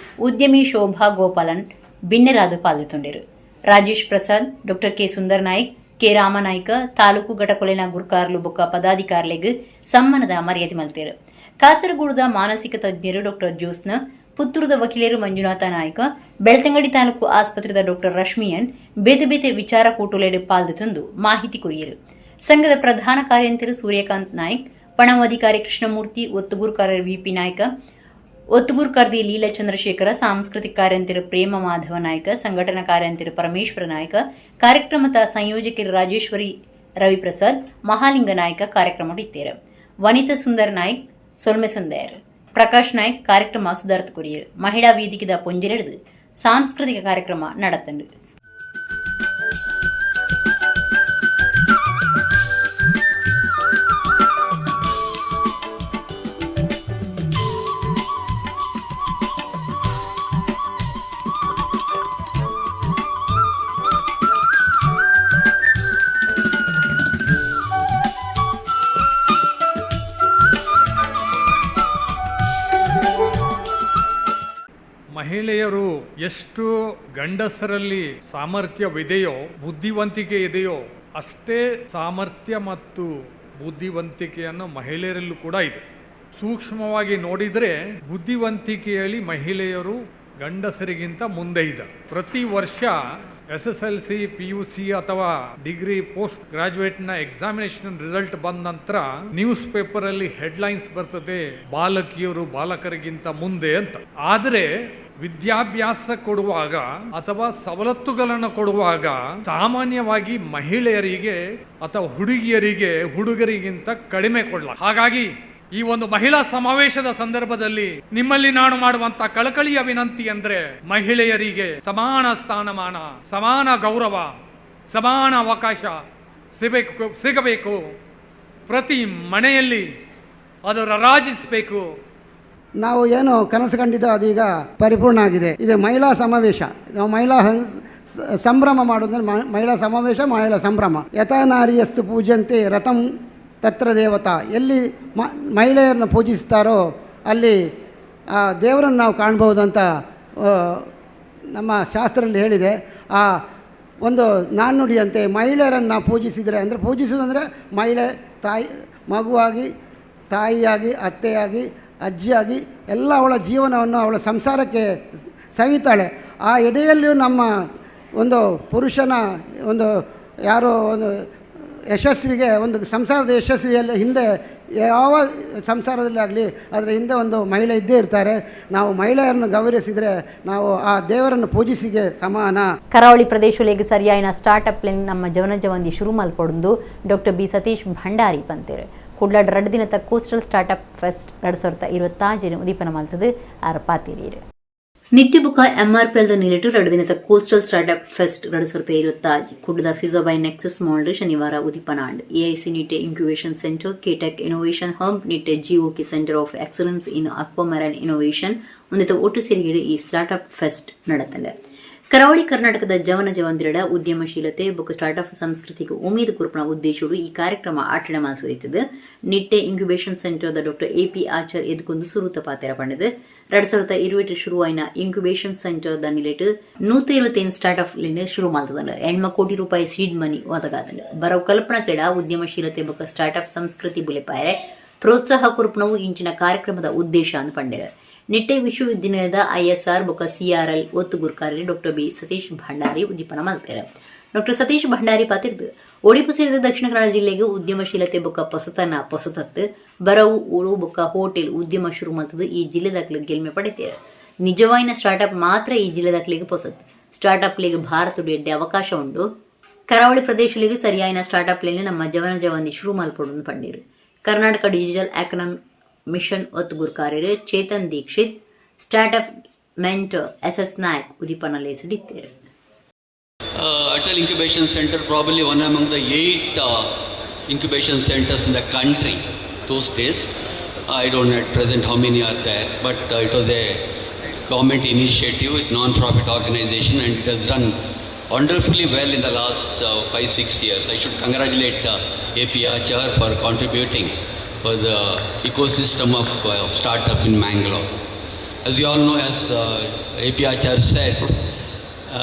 ಉದ್ಯಮಿ ಶೋಭಾ Gopalan ಬಿನ್ನೆರಾದ ಪಾಲ್ಗೊಂಡಿರು. Rajesh Prasad, doctor K Sundar Naik, K Ramanaik, taluk ಘಟಕೊಲೆನ ಗುರ್ಕಾರ್ಲು ಬೊಕ್ಕ ಪದಾಧಿಕಾರಿಲೆಗ್ ಸಮ್ಮಾನದ ಮರ್ಯಾದೆ ಮಲ್ತೇರು. ಕಾಸರಗೋಡುದ ಮಾನಸಿಕ ತಜ್ಞರು ಡಾಕ್ಟರ್ ಜ್ಯೋತ್ಸ್ನ, ಪುತ್ತೂರದ ವಕೀಲರು ಮಂಜುನಾಥ ನಾಯ್ಕ, ಬೆಳ್ತಂಗಡಿ ತಾಲೂಕು ಆಸ್ಪತ್ರೆದ ಡಾಕ್ಟರ್ ರಶ್ಮಿಯನ್ ಬೇತೆ ಬೇತೆ ವಿಚಾರ ಕೂಟುಲೆಡ್ ಪಾಲ್ದು ತಂದು ಮಾಹಿತಿ ಕೊರಿಯರು. ಸಂಘದ ಪ್ರಧಾನ ಕಾರ್ಯಂತರು ಸೂರ್ಯಕಾಂತ್ ನಾಯ್ಕ್, ಪಣವು ಅಧಿಕಾರಿ ಕೃಷ್ಣಮೂರ್ತಿ, ಒತ್ತುಗುರ್ಕಾರರು ವಿಪಿ ನಾಯ್ಕ, ಒತ್ತುಗುರ್ಕಾರ್ದಿ ಲೀಲಾ ಚಂದ್ರಶೇಖರ, ಸಾಂಸ್ಕೃತಿಕ ಕಾರ್ಯಂತರು ಪ್ರೇಮ ಮಾಧವ ನಾಯ್ಕ, ಸಂಘಟನಾ ಕಾರ್ಯಂತರು ಪರಮೇಶ್ವರ ನಾಯ್ಕ, ಕಾರ್ಯಕ್ರಮದ ಸಂಯೋಜಕರು ರಾಜೇಶ್ವರಿ ರವಿಪ್ರಸಾದ್, ಮಹಾಲಿಂಗ ನಾಯ್ಕ ಕಾರ್ಯಕ್ರಮ ಇತ್ತೇರು. ವನಿತಾ ಸುಂದರ್ ನಾಯ್ಕ್ ಸೊಲ್ಮೆ ಸಂದಯರ್. ಪ್ರಕಾಶ್ ನಾಯ್ಕ್ ಕಾರ್ಯಕ್ರಮ ಸುಧಾರ್ಥ ಕೊರಿಯರ್. ಮಹಿಳಾ ವೇದಿಕೆದ ಪೊಂಜೆರೆಡ್ದು ಸಾಂಸ್ಕೃತಿಕ ಕಾರ್ಯಕ್ರಮ நடத்தண்டு. ಮಹಿಳೆಯರು ಎಷ್ಟು ಗಂಡಸರಲ್ಲಿ ಸಾಮರ್ಥ್ಯವಿದೆಯೋ, ಬುದ್ಧಿವಂತಿಕೆ ಇದೆಯೋ ಅಷ್ಟೇ ಸಾಮರ್ಥ್ಯ ಮತ್ತು ಬುದ್ಧಿವಂತಿಕೆಯನ್ನು ಮಹಿಳೆಯರಲ್ಲೂ ಕೂಡ ಇದೆ. ಸೂಕ್ಷ್ಮವಾಗಿ ನೋಡಿದರೆ ಬುದ್ಧಿವಂತಿಕೆಯಲ್ಲಿ ಮಹಿಳೆಯರು ಗಂಡಸರಿಗಿಂತ ಮುಂದೆ ಇದ್ದಾರೆ. ಪ್ರತಿ ವರ್ಷ SSLC, PUC ಅಥವಾ ಡಿಗ್ರಿ ಪೋಸ್ಟ್ ಗ್ರಾಜುಯೇಟ್ನ ಎಕ್ಸಾಮಿನೇಷನ್ ರಿಸಲ್ಟ್ ಬಂದ ನಂತರ ನ್ಯೂಸ್ ಪೇಪರಲ್ಲಿ ಹೆಡ್ಲೈನ್ಸ್ ಬರ್ತದೆ, ಬಾಲಕಿಯರು ಬಾಲಕರಿಗಿಂತ ಮುಂದೆ ಅಂತ. ಆದರೆ ವಿದ್ಯಾಭ್ಯಾಸ ಕೊಡುವಾಗ ಅಥವಾ ಸವಲತ್ತುಗಳನ್ನು ಕೊಡುವಾಗ ಸಾಮಾನ್ಯವಾಗಿ ಮಹಿಳೆಯರಿಗೆ ಅಥವಾ ಹುಡುಗಿಯರಿಗೆ ಹುಡುಗರಿಗಿಂತ ಕಡಿಮೆ ಕೊಡಲ. ಹಾಗಾಗಿ ಈ ಒಂದು ಮಹಿಳಾ ಸಮಾವೇಶದ ಸಂದರ್ಭದಲ್ಲಿ ನಿಮ್ಮಲ್ಲಿ ನಾನು ಮಾಡುವಂತ ಕಳಕಳಿಯ ವಿನಂತಿ ಅಂದ್ರೆ, ಮಹಿಳೆಯರಿಗೆ ಸಮಾನ ಸ್ಥಾನಮಾನ, ಸಮಾನ ಗೌರವ, ಸಮಾನ ಅವಕಾಶ ಸಿಗಬೇಕು. ಪ್ರತಿ ಮನೆಯಲ್ಲಿ ಅದು ರಾಜಿಸಬೇಕು. ನಾವು ಏನು ಕನಸು ಕಂಡಿದ್ದೋ ಅದೀಗ ಪರಿಪೂರ್ಣ ಆಗಿದೆ. ಇದು ಮಹಿಳಾ ಸಮಾವೇಶ. ನಾವು ಮಹಿಳಾ ಸಂಭ್ರಮ ಮಾಡೋದಂದ್ರೆ ಮಹಿಳಾ ಸಮಾವೇಶ, ಮಹಿಳಾ ಸಂಭ್ರಮ. ಯಥಾ ನಾರಿಯಸ್ತು ಪೂಜ್ಯಂತೆ ರಥಂ ತತ್ರ ದೇವತಾ. ಎಲ್ಲಿ ಮಹಿಳೆಯರನ್ನು ಪೂಜಿಸ್ತಾರೋ ಅಲ್ಲಿ ಆ ದೇವರನ್ನು ನಾವು ಕಾಣ್ಬೋದು ಅಂತ ನಮ್ಮ ಶಾಸ್ತ್ರದಲ್ಲಿ ಹೇಳಿದೆ. ಆ ಒಂದು ನಾಣ್ಣುಡಿಯಂತೆ ಮಹಿಳೆಯರನ್ನು ನಾವು ಪೂಜಿಸಿದರೆ, ಅಂದರೆ ಪೂಜಿಸೋದಂದರೆ ಮಹಿಳೆ ತಾಯಿ, ಮಗುವಾಗಿ, ತಾಯಿಯಾಗಿ, ಅತ್ತೆಯಾಗಿ, ಅಜ್ಜಿಯಾಗಿ ಎಲ್ಲ ಅವಳ ಜೀವನವನ್ನು ಅವಳ ಸಂಸಾರಕ್ಕೆ ಸವಿತಾಳೆ. ಆ ಎಡೆಯಲ್ಲಿಯೂ ನಮ್ಮ ಒಂದು ಪುರುಷನ ಒಂದು ಯಾರೋ ಒಂದು ಯಶಸ್ವಿಗೆ, ಒಂದು ಸಂಸಾರದ ಯಶಸ್ವಿಯಲ್ಲಿ ಹಿಂದೆ ಯಾವ ಸಂಸಾರದಲ್ಲಿ ಆಗಲಿ ಅದರ ಹಿಂದೆ ಒಂದು ಮಹಿಳೆ ಇದ್ದೇ ಇರ್ತಾರೆ. ನಾವು ಮಹಿಳೆಯರನ್ನು ಗೌರವಿಸಿದರೆ ನಾವು ಆ ದೇವರನ್ನು ಪೂಜಿಸಿಗೆ ಸಮಾನ. ಕರಾವಳಿ ಪ್ರದೇಶಗಳಿಗೆ ಸರಿಯಾಯಿನ ಸ್ಟಾರ್ಟ್ಅಪ್ ನಮ್ಮ ಜವನ ಜವಂದಿ ಶುರು ಮಲ್ಪೊಡುಂದು ಡಾಕ್ಟರ್ ಬಿ ಸತೀಶ್ ಭಂಡಾರಿ ಪಂತೇರು. ಕುಡ್ಲಾಡ್ 2 ದಿನದ coastal startup fest 2026 ಉದೀಪನ ಮಲ್ತದು ಆರ್ ಪಾತೀರಿಯರು. ನಿಟ್ಟಿಬುಕ ಎಂಆರ್ಪಿಎಲ್ದ ನಿಲಿಟು 2 ದಿನದ coastal startup fest 2026 ಕುಡ್ಲದ ಫಿಜಾ by nexus mall ಶನಿವಾರ ಉದೀಪನ and. AIC Nitte incubation centre, K Tech innovation hub, Nitte GOK centre of excellence in aquamarine innovation ಒಂದಿತ ಒಟ್ಟು ಸೇರಿಗೆಡು ಈ ಸ್ಟಾರ್ಟ್ಅಪ್ ಫೆಸ್ಟ್ நடத்தಂಡು. ಕರಾವಳಿ ಕರ್ನಾಟಕದ ಜವನ ಜವಂದಿರಡ ಉದ್ಯಮಶೀಲತೆ ಬೊಕ್ಕ ಸ್ಟಾರ್ಟ್ಅಪ್ ಸಂಸ್ಕೃತಿಗೆ ಉಮೇದು ಕೊರ್ಪುನ ಉದ್ದೇಶಡು ಈ ಕಾರ್ಯಕ್ರಮ ಆಚರಣೆ ಮಲ್ತದಿತ್ತದು. ನಿಟ್ಟೆ ಇನ್ಕ್ಯುಬೇಷನ್ ಸೆಂಟರ್ದ ಡಾಕ್ಟರ್ ಎಪಿ ಆಚಾರ್ ಎದ್ಕೊಂದು ಸುರೂತ ಪಾತೆರ ಪಂಡದು. 2028 ಶುರುವಾಯಿನ ಇನ್ಕ್ಯುಬೇಷನ್ ಸೆಂಟರ್ದ ನಿಲೆಟ್ 125 ಸ್ಟಾರ್ಟ್ಅಪ್ ಲೆನ್ ಶುರು ಮಲ್ತದಂಡ್. 8 ಕೋಟಿ ರೂಪಾಯಿ ಸೀಡ್ ಮನಿ ಒದಗಾದಂಡ್. ಬರವು ಕಲ್ಪನಾ ಕ್ರೀಡಾ ಉದ್ಯಮಶೀಲತೆ ಬೊಕ್ಕ ಸ್ಟಾರ್ಟ್ಅಪ್ ಸಂಸ್ಕೃತಿ ಬುಲೆಪಾಯರೆ ಪ್ರೋತ್ಸಾಹ ಕೊರ್ಪುನವು ಇಂಚಿನ ಕಾರ್ಯಕ್ರಮದ ಉದ್ದೇಶ ಅಂದ್ ಪಂಡೆರ್. ನಿಟ್ಟೆ ವಿಶ್ವವಿದ್ಯಾನಿಲಯದ ಐಎಸ್ಆರ್ ಬೊಕ್ಕ ಸಿಆರ್ಎಲ್ ಒತ್ತು ಗುರ್ಕಾರ್ಯರು ಡಾಕ್ಟರ್ ಬಿ ಸತೀಶ್ ಭಂಡಾರಿ ಉದ್ದೀಪನ ಮಲ್ತೇರು. ಡಾಕ್ಟರ್ ಸತೀಶ್ ಭಂಡಾರಿ ಪಾತಿರ್ದು ಒಡಿಪು ಸೇರಿದ ದಕ್ಷಿಣ ಕನ್ನಡ ಜಿಲ್ಲೆಗೆ ಉದ್ಯಮಶೀಲತೆ ಬೊಕ್ಕ ಪೊಸತನ ಪೊಸತತ್ತು ಬರವು ಉಳು ಬೊಕ್ಕ ಹೋಟೆಲ್ ಉದ್ಯಮ ಶುರು ಮಲ್ತದು ಈ ಜಿಲ್ಲೆದಾಕ್ಲು ಗೆಲ್ಮೆ ಪಡೆತೇರು. ನಿಜವಾಯಿನ ಸ್ಟಾರ್ಟ್ಅಪ್ ಮಾತ್ರ ಈ ಜಿಲ್ಲೆದಾಕ್ಲಿಗೆ ಪೊಸತ್. ಸ್ಟಾರ್ಟ್ಅಪ್ಲಿಗೆ ಭಾರತದ ಎಡ್ಡೆ ಅವಕಾಶ ಉಂಡು. ಕರಾವಳಿ ಪ್ರದೇಶಗಳಿಗೆ ಸರಿಯಾಯಿನ ಸ್ಟಾರ್ಟ್ಅಪ್ಲೆನ್ ನಮ್ಮ ಜವನ ಜವಂದಿ ಶುರು ಮಲ್ಪೊಡುಂದು ಪಂಡೀರು. ಕರ್ನಾಟಕ digital economic mission ಒತ್ತು ಗುರ್ಕಾರ್ಯರು Chetan Dikshit, startup mentor S S Naik ಉದೀಪನ ಲೇಸಡಿತ್ತೇರು. Atal Incubation Center, probably one among the 8 incubation centers in the country those days. I don't know at present how many are there, but it was a government initiative, non-profit organization, and it has run wonderfully well in the last 5, 6 years. I should congratulate AP Achar for contributing for the ecosystem of startup in Mangalore. As you all know, as AP Achar said,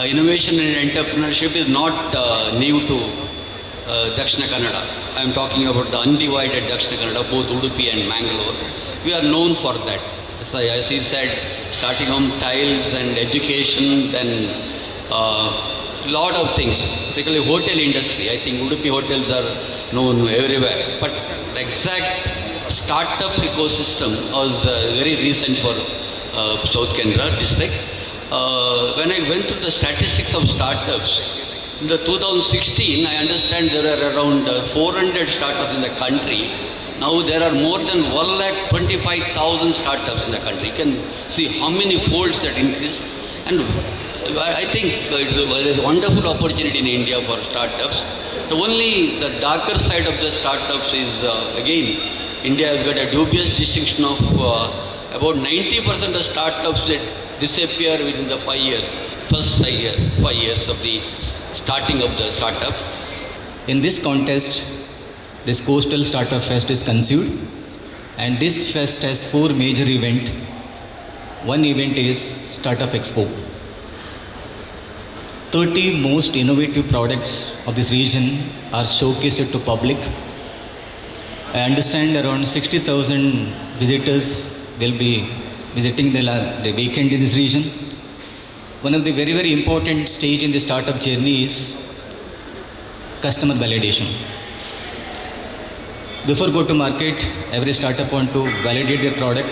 innovation and entrepreneurship is not new to Dakshina Kannada. I am talking about the undivided Dakshina Kannada, both Udupi and Mangalore. We are known for that. As he said, starting from tiles and education, then lot of things, particularly hotel industry. I think Udupi hotels are known everywhere. But the exact startup ecosystem was very recent for South Canara district. When I went through the statistics of startups, in the 2016, I understand there are around 400 startups in the country. Now there are more than 1,25,000 startups in the country. You can see how many folds that increased. And I think it is a wonderful opportunity in India for startups. The only, the darker side of the startups is, again, India has got a dubious distinction of about 90% of startups that disappear within the 5 years, first 5 years, 5 years of the starting of the startup. In this contest, this Coastal Startup Fest is conceived, and this fest has four major events. One event is Startup Expo. 30 most innovative products of this region are showcased to public. I understand around 60,000 visitors will be visiting the weekend in this region. One of the very, very important stage in the startup journey is customer validation. Before go to market, every startup want to validate their product.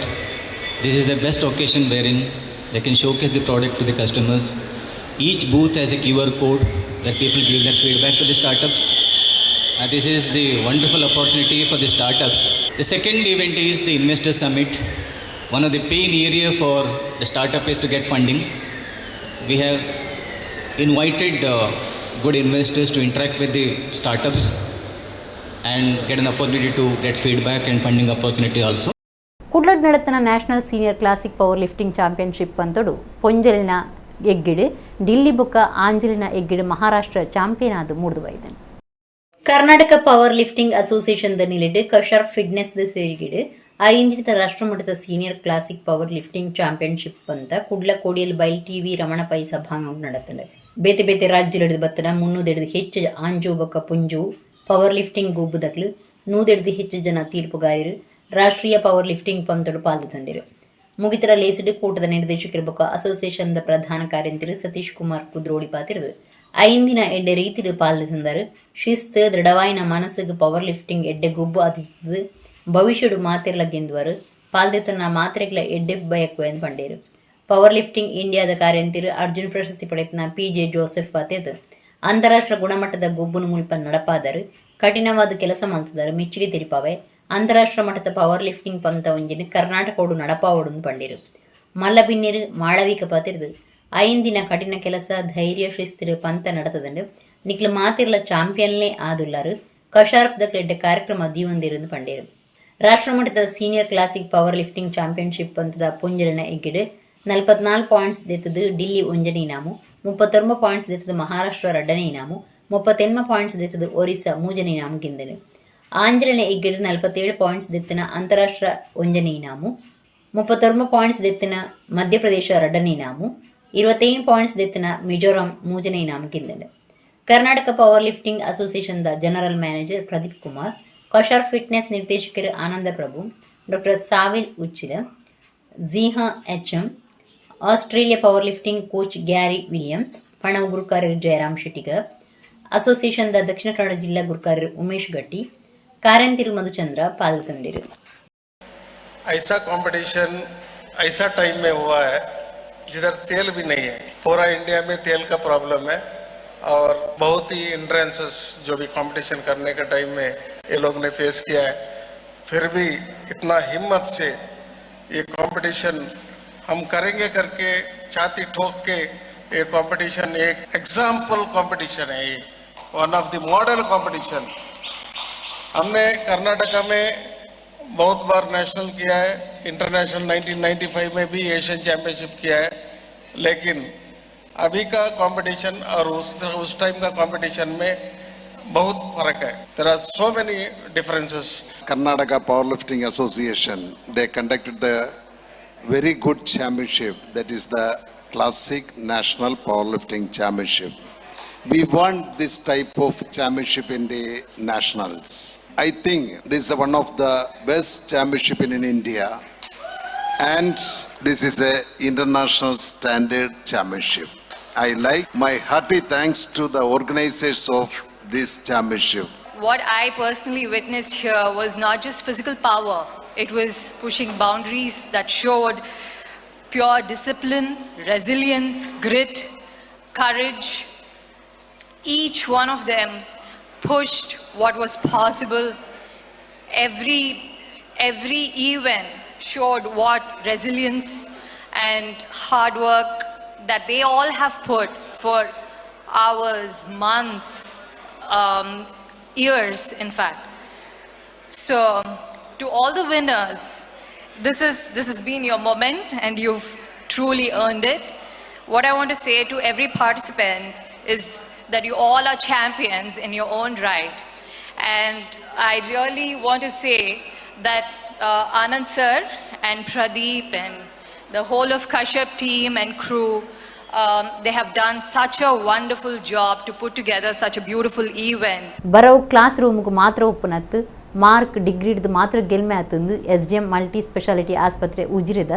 This is the best occasion wherein they can showcase the product to the customers. Each booth has a QR code where people give their feedback to the startups. And this is the wonderful opportunity for the startups. The second event is the Investor Summit. One of the pain area for the startup is to get funding. We have invited good investors to interact with the startups and get an opportunity to get feedback and funding opportunity also. ಕುಡ್ಲಡ್ ನಡತನ National Senior Classic Power Lifting Championship ಪಂತೊಡು ಪೊಂಜಲಿನ ಎಗ್ಗಿಡು Delhi ಬೊಕ್ಕ ಆಂಜಲಿನ ಎಗ್ಗಿಡು Maharashtra champion ಆದ್ ಮೂಡ್ದು ಬೈದನ್. Karnataka power lifting association the ನಿಲೆಡ್ Kashar fitness ದ ಸೇರಿಗಿಡು ಐಂದಿತ ರಾಷ್ಟ್ರಮಟ್ಟದ Senior Classic Power Lifting Championship ಪಂತ ಕುಡ್ಲ ಕೋಡಿಯಲ್ ಬೈಲ್ ಟಿವಿ ರಮಣ ಪೈ ಸಭಾಂಗಣ ನಡತಂಡು. ಬೇತೆ ಬೇತೆ ರಾಜ್ಯಲೆಡ್ದು ಬತ್ತನ ಮುನ್ನೂದೆಡ್ದು ಹೆಚ್ಚು ಆಂಜು ಬೊಕ್ಕ ಪುಂಜು ಪವರ್ ಲಿಫ್ಟಿಂಗ್ ಗೊಬ್ಬುದಕ್ಲು ನೂದೆಡ್ದು ಹೆಚ್ಚು ಜನ ತೀರ್ಪುಗಾರರು ರಾಷ್ಟ್ರೀಯ ಪವರ್ ಲಿಫ್ಟಿಂಗ್ ಪಂತೊಡು ಪಾಲ್ದು ತಂದಿರು. ಮುಗಿತರ ಲೇಸಿಡು ಕೂಟದ ನಿರ್ದೇಶಕರು ಬೊಕ್ಕ ಅಸೋಸಿಯೇಷನ್ the ಪ್ರಧಾನ ಕಾರ್ಯಂತಿರು ಸತೀಶ್ ಕುಮಾರ್ ಕುದ್ರೋಳಿ ಪಾತಿರುದು ಐಂದಿನ ಎಡ್ಡೆ ರೀತಿಡು ಪಾಲ್ದು ತಂದರು. ಶಿಸ್ತು ದೃಢವಾಯಿನ ಮನಸ್ಸುಗ್ ಪವರ್ ಲಿಫ್ಟಿಂಗ್ ಎಡ್ಡೆ ಗೊಬ್ಬು ಆದಿತ್ತದು ಭವಿಷ್ಯಡು ಮಾತೆರ್ಲ ಗೆಂದುವರು ಪಾಲ್ದೆತ್ತನ ಮಾತ್ರೆಗ್ಲ ಎಡ್ಡೆ ಬಯಕು ಎಂದು ಪಂಡೇರು. ಪವರ್ ಲಿಫ್ಟಿಂಗ್ ಇಂಡಿಯಾದ ಕಾರ್ಯಂತಿರು ಅರ್ಜುನ್ ಪ್ರಶಸ್ತಿ ಪಡೆತನ ಪಿ ಜೆ ಜೋಸೆಫ್ ಪಾತೆದು ಅಂತಾರಾಷ್ಟ್ರ ಗುಣಮಟ್ಟದ ಗೊಬ್ಬುನು ಮುಲ್ಪ ನಡಪಾದರು ಕಠಿಣವಾದ ಕೆಲಸ ಮಲ್ತದಾರು ಮೆಚ್ಚುಗೆ ತೆರಿಪಾವೆ. ಅಂತಾರಾಷ್ಟ್ರ ಮಟ್ಟದ ಪವರ್ ಲಿಫ್ಟಿಂಗ್ ಪಂತ ಒಂಜಿನ ಕರ್ನಾಟಕೋಡು ನಡಪಾವೊಡು ಪಂಡಿರು. ಮಲ್ಲಬಿನ್ನಿರು ಮಾಳವಿಕ ಪಾತಿರ್ದು ಐಂದಿನ ಕಠಿಣ ಕೆಲಸ ಧೈರ್ಯ ಶಿಸ್ತಿರು ಪಂತ ನಡತದಂಡು ನಿಕ್ಲ ಮಾತಿರ್ಲ ಚಾಂಪಿಯನ್ಲೇ ಆದುಲ್ಲಾರು ಕಶಾರ್ಪ್ ದಕ್ಲೆಡ್ಡ ಕಾರ್ಯಕ್ರಮ ದೀವಂದಿರು ಪಂಡೇರು. ರಾಷ್ಟ್ರಮಟ್ಟದ Senior Classic Power Lifting Championship ಪಂತದ ಪೊಂಜಲಿನ ಎಗ್ಗಿಡು 44 ಪಾಯಿಂಟ್ಸ್ ದೆತ್ತದು ಡಿಲ್ಲಿ ಒಂಜನೇ ಇನಾಮು, 39 ಪಾಯಿಂಟ್ಸ್ ದೆತ್ತದು ಮಹಾರಾಷ್ಟ್ರ ರಡ್ಡನೇ ಇನಾಮು, 38 ಪಾಯಿಂಟ್ಸ್ ದೆತ್ತದು ಒರಿಸ್ಸಾ ಮೂಜನೇ ಇನಾಮು ಗೆಂದನು. ಆಂಜಲಿನ ಎಗ್ಗಿಡು 47 ಪಾಯಿಂಟ್ಸ್ ದೆತ್ತಿನ ಅಂತಾರಾಷ್ಟ್ರ ಒಂಜನೇ ಇನಾಮು, 39 ಪಾಯಿಂಟ್ಸ್ ದೆತ್ತಿನ ಮಧ್ಯಪ್ರದೇಶ ರಡ್ಡನೇ ಇನಾಮು, 25 ಪಾಯಿಂಟ್ಸ್ ದೆತ್ತಿನ ಮಿಜೋರಾಂ ಮೂಜನೇ ಇನಾಮು ಗೆಂದನು. ಕರ್ನಾಟಕ ಪವರ್ ಲಿಫ್ಟಿಂಗ್ ಅಸೋಸಿಯೇಷನ್ದ general manager Pradeep Kumar, Kashar fitness ನಿರ್ದೇಶಕರು Ananda Prabhu, doctor Savil Uchila, Zeeha H M, Australia power lifting coach Gary Williams, ಪಣವು ಗುರುಕಾರ್ಯರು ಜಯರಾಮ್ ಶೆಟ್ಟಿಗರ್, ಅಸೋಸಿಯೇಷನ್ದ ದಕ್ಷಿಣ ಕನ್ನಡ ಜಿಲ್ಲಾ ಗುರುಕಾರ್ಯರು ಉಮೇಶ್ ಗಟ್ಟಿ, ಕಾರಂತಿರು ಮಧುಚಂದ್ರ ಪಾಲ್ಗೊಂಡಿರು. ऐसा कंपटीशन ऐसा टाइम में हुआ है जिधर तेल भी नहीं है। पूरा इंडिया में तेल का प्रॉब्लम है और बहुत ही हिंड्रेंसेस जो भी कंपटीशन करने के टाइम में ये लोग ने फेस किया है। फिर भी इतना हिम्मत से ये कंपटीशन हम करेंगे करके छाती ठोक के ये कंपटीशन एक एग्जाम्पल कंपटीशन है। ये one of the model competition. हमने कर्नाटका में बहुत बार नेशनल किया है, इंटरनेशनल 1995 में भी एशियन चैंपियनशिप किया है, लेकिन अभी का कंपटीशन और उस टाइम का कंपटीशन में बहुत फर्क है। There are so many differences. Karnataka Powerlifting Association, they conducted the very good championship, that is the Classic National Powerlifting Championship. We want this type of championship in the nationals. I think this is one of the best championship in India, and this is a international standard championship. I like my hearty thanks to the organizers of this championship. What I personally witnessed here was not just physical power, it was pushing boundaries that showed pure discipline, resilience, grit, courage. Each one of them pushed what was possible. Every event showed what resilience and hard work that they all have put for hours, months, years, in fact. So, to all the winners, this has been your moment and you've truly earned it. What I want to say to every participant is that you all are champions in your own right. And I really want to say that Anand sir and Pradeep and the whole of Kashyap team and crew, they have done such a wonderful job to put together such a beautiful event. ಬರವು class ರೂಮ್ಗೆ ಮಾತ್ರ ಉಪ್ಪುನತ್ತು mark ಡಿಗ್ರಿಡ್ದು ಮಾತ್ರ ಗೆಲ್ಮೆ ಆತಂದು SDM multi speciality ಆಸ್ಪತ್ರೆ ಉಜಿರೆದ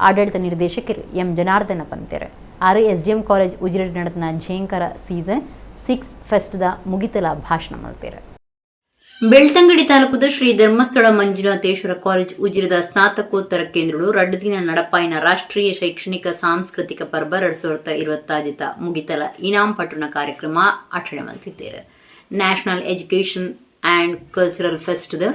ಆಡಳಿತ ನಿರ್ದೇಶಕರು M Janardhana ಪಂತೆರ್. ಆರು SDM college Ujire ನಡೆದ ಝೇಂಕರ ಸೀಸನ್ 6 ಫೆಸ್ಟ್ದ ಮುಗಿತಲ ಭಾಷಣ ಮಲ್ತೆರ್. ಬೆಳ್ತಂಗಡಿ ತಾಲೂಕುದ ಶ್ರೀ ಧರ್ಮಸ್ಥಳ ಮಂಜುನಾಥೇಶ್ವರ ಕಾಲೇಜ್ ಉಜಿರದ ಸ್ನಾತಕೋತ್ತರ ಕೇಂದ್ರಗಳು 2 ದಿನ ನಡಪಾಯಿನ ರಾಷ್ಟ್ರೀಯ ಶೈಕ್ಷಣಿಕ ಸಾಂಸ್ಕೃತಿಕ ಪರ್ಬ 2026ತ ಮುಗಿತಲ ಇನಾಂ ಪಟ್ಟುನ ಕಾರ್ಯಕ್ರಮ ಅಠಣೆ ಮಲ್ತಿದ್ದೇರು. ನ್ಯಾಷನಲ್ ಎಜುಕೇಷನ್ ಆ್ಯಂಡ್ ಕಲ್ಚರಲ್ ಫೆಸ್ಟ್ದ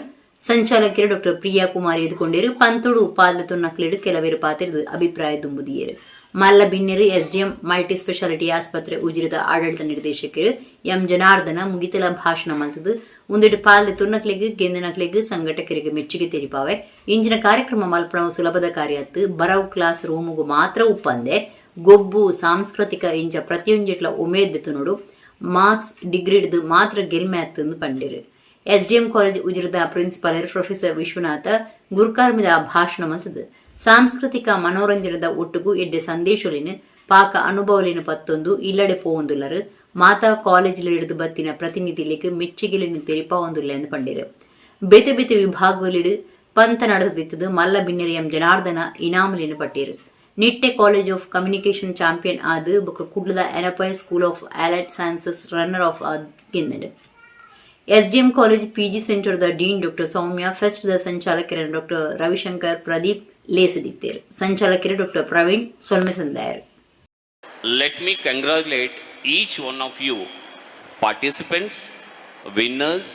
ಸಂಚಾಲಕರು ಡಾಕ್ಟರ್ ಪ್ರಿಯಾ ಕುಮಾರಿ ಎದುಕೊಂಡಿರು. ಪಂತೋಡು ಪಾಲ್ದ ತುನ್ನಕ್ಲಿಡು ಕೆಲವೇರು ಪಾತಿರ್ದು ಅಭಿಪ್ರಾಯ ದುಂಬುದಿಯರು. ಮಲ್ಲ ಬಿನ್ನೆರು ಎಸ್ಡಿಎಂ ಮಲ್ಟಿ ಸ್ಪೆಷಾಲಿಟಿ ಆಸ್ಪತ್ರೆ ಉಜಿರದ ಆಡಳಿತ ನಿರ್ದೇಶಕರು ಎಂ ಜನಾರ್ದನ ಮುಗಿತಲ ಭಾಷಣ ಮಲ್ತದು ಉಂದೆಟ್ ಪಾಲ್ದ ತುನ್ನಕ್ಲೆಗ್ ಗೆಂದನಕ್ಲೆಗ್ ಸಂಘಟಕರಿಗೆ ಮೆಚ್ಚುಗೆ ತೆರಿಪಾವೆ. ಇಂಜಿನ ಕಾರ್ಯಕ್ರಮ ಮಲ್ಪಣವು ಸುಲಭದ ಕಾರ್ಯತ್ತು. ಬರವು ಕ್ಲಾಸ್ ರೂಮುಗು ಮಾತ್ರ ಉಪ್ಪಂದೆ ಗೊಬ್ಬು ಸಾಂಸ್ಕೃತಿಕ ಇಂಚ ಪ್ರತಿಯೊಂಜಿಟ್ಲ ಉಮೇದ್ ತುನುಡು. ಮಾರ್ಕ್ಸ್ ಡಿಗ್ರಿಡ್ದು ಮಾತ್ರ ಗೆಲ್ಮೆ ಅತ್ತಂದು ಪಂಡಿರು. ಎಸ್ಡಿಎಂ ಕಾಲೇಜ್ ಉಜಿರದ ಪ್ರಿನ್ಸಿಪಾಲರ್ ಪ್ರೊಫೆಸರ್ ವಿಶ್ವನಾಥ ಗುರ್ಕಾರ್ಮಿದ ಭಾಷಣ ಮಲ್ತದು ಸಾಂಸ್ಕೃತಿಕ ಮನೋರಂಜನದ ಒಟ್ಟುಗು ಎಡ್ಡೆ ಸಂದೇಶಲಿನ ಪಾಕ ಅನುಭವಲಿನ ಪತ್ತೊಂದು ಇಲ್ಲಡೆ ಪೋವೊಂದುಲ್ಲರು. ಮಾತಾ ಕಾಲೇಜಿಲ್ ಹಿಡಿದು ಬತ್ತಿನ ಪ್ರತಿನಿಧಿಲಿಗೆ ಮೆಚ್ಚುಗೆಲಿನ ತೆರಿಪಾವೊಂದುಲ್ಲ ಎಂದು ಪಂಡಿರು. ಬೇತೆ ಬೇತೆ ವಿಭಾಗಗಳಿಡು ಪಂತ ನಡೆದಿತ್ತದು ಮಲ್ಲ ಬಿನ್ನೆರ್ ಎಂ ಜನಾರ್ದನ ಇನಾಮಲಿನ ಪಟ್ಟೀರು. Nitte college of communication champion ಆದ್ ಬೊಕ್ಕ ಕುಡ್ಲದ Yenepoya School of Allied Sciences runner up ಆದ್ ಗೆಂದಂಡು. ಎಸ್ಡಿಎಂ ಕಾಲೇಜ್ ಪಿಜಿ ಸೆಂಟರ್ದ dean doctor Soumya fest the ಸಂಚಾಲಕರ ಡಾಕ್ಟರ್ ರವಿಶಂಕರ್ ಪ್ರದೀಪ್ ಲೇಸದಿತ್ತೇರು. ಸಂಚಾಲಕರು ಡಾಕ್ಟರ್ ಪ್ರವೀಣ್ ಸೊಲ್ಮೆ ಸಂದಾಯರು. Let me congratulate each one of you, participants, winners,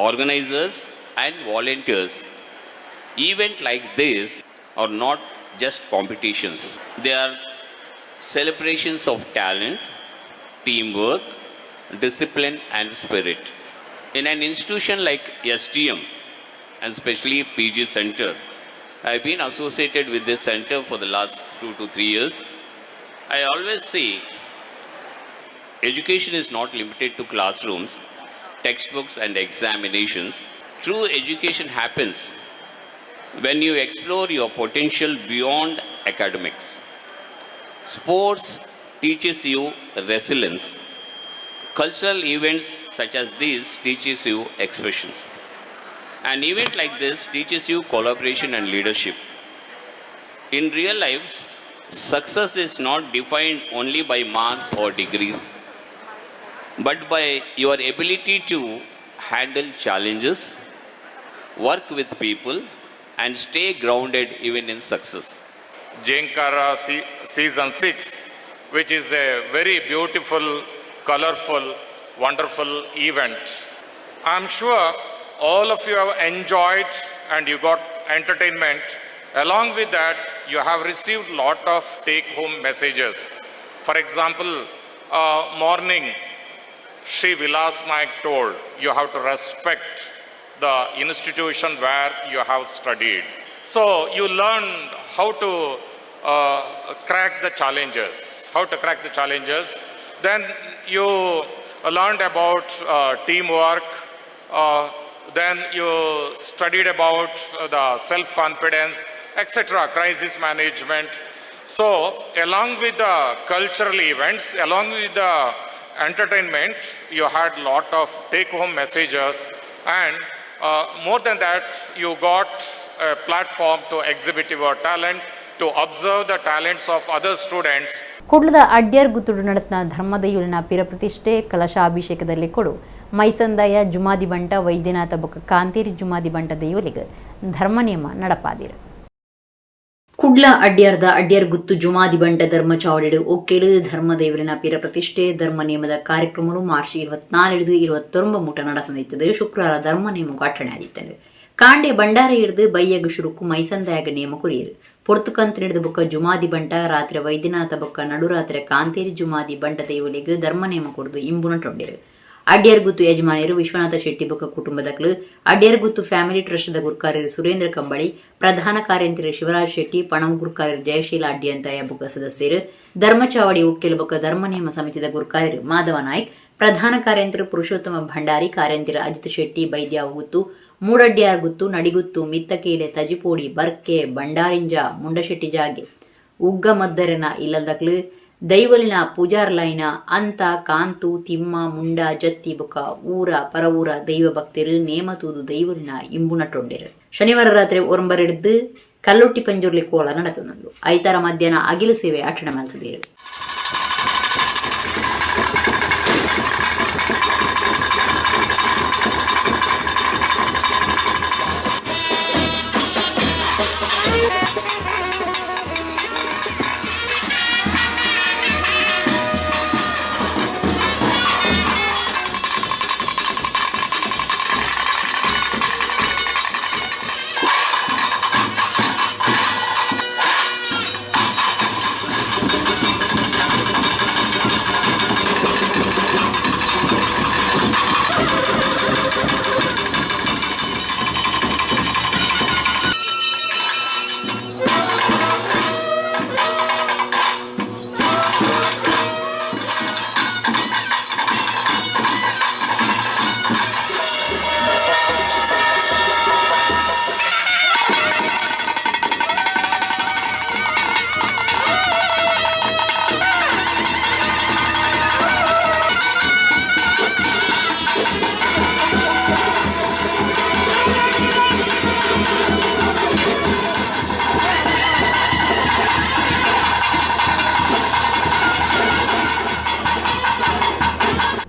organizers, and volunteers. Event like this are not just competitions, they are celebrations of talent, teamwork, discipline, and spirit. In an institution like SDM, and especially PG Center, I've been associated with this center for the last 2 to 3 years. I always say education is not limited to classrooms, textbooks, and examinations. True education happens when you explore your potential beyond academics. Sports teaches you resilience. Cultural events such as these teaches you expressions. An event like this teaches you collaboration and leadership. In real life, success is not defined only by marks or degrees, but by your ability to handle challenges, work with people, and stay grounded even in success. Jhankara Season 6, which is a very beautiful, colorful, wonderful event. I'm sure all of you have enjoyed and you got entertainment. Along with that, you have received lot of take-home messages. For example, morning, Sri Vilas Naik told you have to respect the institution where you have studied. So you learned how to crack the challenges, how to crack the challenges. Then you learned about teamwork, then you studied about the self-confidence, etc., crisis management. So, along with the cultural events, along with the entertainment, you had lot of take-home messages, and more than that, you got a platform to exhibit your talent, to observe the talents of other students. ಕುಡ್ಲದ ಅಡ್ಯಾರ್ ಗುತ್ತುಡು ನಡತ್ನ ಧರ್ಮದೈಯುಲಿನ ಪಿರಪ್ರತಿಷ್ಠೆ ಕಲಶಾಭಿಷೇಕದಲ್ಲಿ ಕೊಡು ಮೈಸಂದಾಯ ಜುಮಾದಿ ಬಂಟ ವೈದ್ಯನಾಥ ಬೊಕ್ಕ ಕಾಂತೇರಿ ಜುಮಾದಿ ಬಂಟ ದೈವಲಿಗ ಧರ್ಮ ನಿಯಮ ನಡಪಾದಿರು. ಕುಡ್ಲ ಅಡ್ಯಾರ್ದ ಅಡ್ಯಾರ್ ಗುತ್ತು ಜುಮಾದಿ ಬಂಟ ಧರ್ಮ ಚಾವಡಿಡು ಒಕ್ಕೇಲು ಧರ್ಮದೇವರಿನ ಪಿರ ಪ್ರತಿಷ್ಠೆ ಧರ್ಮ ನಿಯಮದ ಕಾರ್ಯಕ್ರಮಗಳು ಮಾರ್ಚ್ 24 29 ಮುಟ ನಡೆಸಲಿತ್ತದೆ. ಶುಕ್ರವಾರ ಧರ್ಮ ನಿಯಮ ಅಟ್ಟಣೆ ಆದಿತ್ತಂಡು. ಕಾಂಡೆ ಭಂಡಾರ ಹಿಡಿದು ಬೈಯಗ ಶುರುಕು ಮೈಸಂದಾಯಗ ನೇಮ ಕೊರಿಯರು. ಪೊರ್ತುಕಂತ ಹಿಡಿದು ಬೊಕ್ಕ ಜುಮಾದಿ ಬಂಟ ರಾತ್ರಿ ವೈದ್ಯನಾಥ ಬೊಕ್ಕ ನಡುರಾತ್ರಿ ಕಾಂತೇರಿ ಜುಮಾದಿ ಬಂಟ ದೈವಲಿಗೆ ಧರ್ಮ ನೇಮ ಕೊರದು ಇಂಬುನ ಟೊಂಡಿರು. ಅಡ್ಯಾರ್ಗುತ್ತು ಯಜಮಾನಿಯರು ವಿಶ್ವನಾಥ ಶೆಟ್ಟಿ ಬೊಕ್ಕ ಕುಟುಂಬದಕ್ಲು, ಅಡ್ಯಾರ್ಗುತ್ತು ಫ್ಯಾಮಿಲಿ ಟ್ರಸ್ಟ್ದ ಗುರ್ಕಾರ್ಯರು ಸುರೇಂದ್ರ ಕಂಬಳಿ, ಪ್ರಧಾನ ಕಾರ್ಯಂತ್ರಿ ಶಿವರಾಜ್ ಶೆಟ್ಟಿ, ಪಣವು ಗುರ್ಕಾರ್ಯರು ಜಯಶೀಲ ಅಡ್ಯಂತಾಯ ಬೊಕ್ಕ ಸದಸ್ಯರು, ಧರ್ಮಚಾವಡಿ ಒಕ್ಕೆಲು ಬೊಕ್ಕ ಧರ್ಮ ನಿಯಮ ಸಮಿತಿದ ಗುರ್ಕಾರ್ಯರು ಮಾಧವ ನಾಯ್ಕ್, ಪ್ರಧಾನ ಕಾರ್ಯಂತ್ರಿ ಪುರುಷೋತ್ತಮ ಭಂಡಾರಿ, ಕಾರ್ಯಂತ್ರಿ ಅಜಿತ್ ಶೆಟ್ಟಿ ಬೈದ್ಯಾವಗುತ್ತು, ಮೂಡಡ್ಯಾರ್ಗುತ್ತು, ನಡಿಗುತ್ತು, ಮಿತ್ತಕೀಲೆ, ತಜಿಪೋಡಿ, ಬರ್ಕೆ, ಬಂಡಾರಿಂಜ, ಮುಂಡಶೆಟ್ಟಿ ಜಾಗೆ, ಉಗ್ಗಮದ್ದರನ ಇಲ್ಲದಕ್ಲು, ದೈವಲಿನ ಪೂಜಾರ್ಲೈನ ಅಂತ ಕಾಂತು ತಿಮ್ಮ ಮುಂಡ ಜತ್ತಿ ಬೊಕ ಊರ ಪರವೂರ ದೈವ ಭಕ್ತರು ನೇಮತೂದು ದೈವಲಿನ ಇಂಬುನಟೊಂಡೆರು. ಶನಿವಾರ ರಾತ್ರಿ ಒರಂಬರೆಡ್ದು ಕಲ್ಲೊಟ್ಟಿ ಪಂಜುರ್ಲಿ ಕೋಲ ನಡೆತಂದು ಐತಾರ ಮಧ್ಯಾಹ್ನ ಅಗಿಲು ಸೇವೆ ಅಟ್ಟಣೆ ಮಲ್ತದೇರು.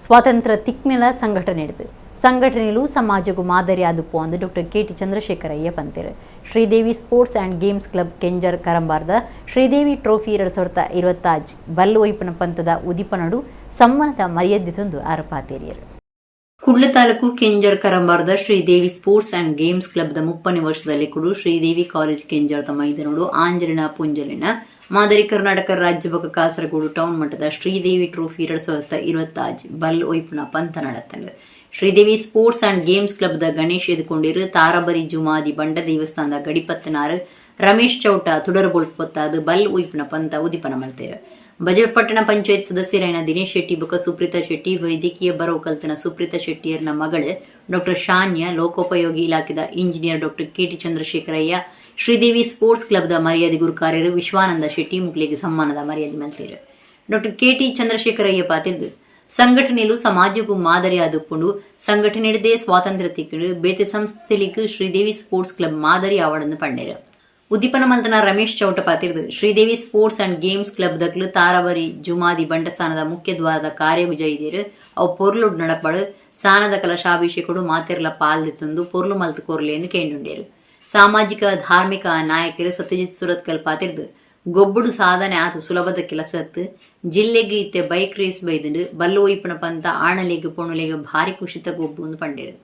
ಸ್ವಾತಂತ್ರ್ಯ ತಿಕ್ನೆಲ ಸಂಘಟನೆ ಹಿಡಿದು ಸಂಘಟನೆಯಲ್ಲೂ ಸಮಾಜಕ್ಕೂ ಮಾದರಿ ಆದುಪ್ಪು ಅಂದು ಡಾಕ್ಟರ್ ಕೆ ಟಿ ಚಂದ್ರಶೇಖರಯ್ಯ ಪಂತೇರು. Sridevi sports and games club Kenjar ಕರಂಬಾರ್ದ ಶ್ರೀದೇವಿ trophy 2025 ಬಲ್ಲು ಒಯ್ಪನ ಪಂತದ ಉದಿಪನಡು ಸಮ್ಮಾನದ ಮರ್ಯಾದೆ ತಂದು ಆರಪಾತೇರಿಯರು. ಕುಡ್ಲ ತಾಲೂಕು ಕೆಂಜರ್ ಕರಂಬಾರ್ದ ಶ್ರೀದೇವಿ ಸ್ಪೋರ್ಟ್ಸ್ ಅಂಡ್ ಗೇಮ್ಸ್ ಕ್ಲಬ್ದ 30ನೇ ವರ್ಷದಲ್ಲಿ ಕೂಡ ಶ್ರೀದೇವಿ ಕಾಲೇಜ್ ಕೆಂಜರ್ದ ಮೈದಾನಡು ಆಂಜಲಿನ ಪುಂಜಲಿನ ಮಾದರಿ ಕರ್ನಾಟಕ ರಾಜ್ಯ ಬೊಕ ಕಾಸರಗೋಡು ಟೌನ್ ಮಟ್ಟದ ಶ್ರೀದೇವಿ ಟ್ರೋಫಿ 2025 ಬಲ್ ಒಯ್ಪುನ ಪಂಥ ನಡತ್ತಂಡು. Sridevi sports and games ಕ್ಲಬ್ದ Ganesh ಎದುಕೊಂಡಿರು ತಾರಬರಿ Jumadi ಬಂಡ ದೇವಸ್ಥಾನದ ಗಡಿಪತ್ತನಾರು ರಮೇಶ್ ಚೌಟ ತುಡರಬೊಳ್ಪು ಪೊತ್ತಾದು ಬಲ್ ಒಯ್ಪುನ ಪಂಥ ಉದಿಪನ ಮಲ್ತೇರು. ಬಜಪಟ್ಟಣ ಪಂಚಾಯತ್ ಸದಸ್ಯರಾಯನ ದಿನೇಶ್ ಶೆಟ್ಟಿ ಬೊಕ ಸುಪ್ರೀತಾ ಶೆಟ್ಟಿ, ವೈದ್ಯಕೀಯ ಬರವು ಕಲ್ತನ ಸುಪ್ರೀತಾ ಶೆಟ್ಟಿಯರ್ನ ಮಗಳು ಡಾಕ್ಟರ್ ಶಾನ್ಯ, ಲೋಕೋಪಯೋಗಿ ಇಲಾಖೆದ engineer doctor K T Chandrashekharaiah, Sridevi sports ಕ್ಲಬ್ದ ಮರ್ಯಾದೆ ಗುರುಕಾರ್ಯರು ವಿಶ್ವಾನಂದ ಶೆಟ್ಟಿ ಮುಕ್ಳಿಗೆ ಸಮ್ಮಾನದ ಮರ್ಯಾದೆ ಮಲ್ತೇರು. ಡಾಕ್ಟರ್ ಕೆ ಟಿ ಚಂದ್ರಶೇಖರಯ್ಯ ಪಾತಿರ್ದು ಸಂಘಟನೆಯಲ್ಲೂ ಸಮಾಜಕ್ಕೂ ಮಾದರಿ ಆದುಕೊಂಡು ಸಂಘಟನೆ ಹಿಡದೆ ಸ್ವಾತಂತ್ರ್ಯ ತಿಕ್ಕಳು ಬೇತೆ ಸಂಸ್ಥೆಲಿಗೆ ಶ್ರೀದೇವಿ ಸ್ಪೋರ್ಟ್ಸ್ ಕ್ಲಬ್ ಮಾದರಿ ಆವಡನ್ನು ಪಂಡೇರು. ಉದ್ದೀಪನ ಮಂತನ Ramesh Chowta ಪಾತಿರ್ದು Sridevi sports and games club ದಕ್ಲು ತಾರವರಿ Jumadi ಬಂಡಸ್ಥಾನದ ಮುಖ್ಯ ದ್ವಾರದ ಕಾರ್ಯವಿಜಯಿದೇರು ಅವು ಪೊರ್ಲುಡ್ ನಡಪಡು ಸಾನದ ಕಲಶಾಭಿಷೇಕಡು ಮಾತೆರ್ಲ ಪಾಲ್ದಿ ತಂದು ಪೊರ್ಲು ಮಲ್ತು ಕೋರ್ಲೆ ಎಂದು ಕೇಂಡುಂಡೇರು. ಸಾಮಾಜಿಕ ಧಾರ್ಮಿಕ ನಾಯಕರು ಸತ್ಯಜಿತ್ ಸುರತ್ಕಲ್ ಪಾತಿರ್ದು ಗೊಬ್ಬುಡು ಸಾಧನೆ ಆತು ಸುಲಭದ ಕೆಲಸತ್ತು ಜಿಲ್ಲೆಗೆ ಇತ್ತೆ ಬೈಕ್ ರೇಸ್ ಬೈದಂಡು ಬಲ್ಲು ಒಯ್ಪನ ಪಂತ ಆಣಲೆಗ್ ಪೊಣುಲೆಗ್ ಭಾರಿ ಕುಷಿತ ಗೊಬ್ಬು ಎಂದು ಪಂಡೇರು.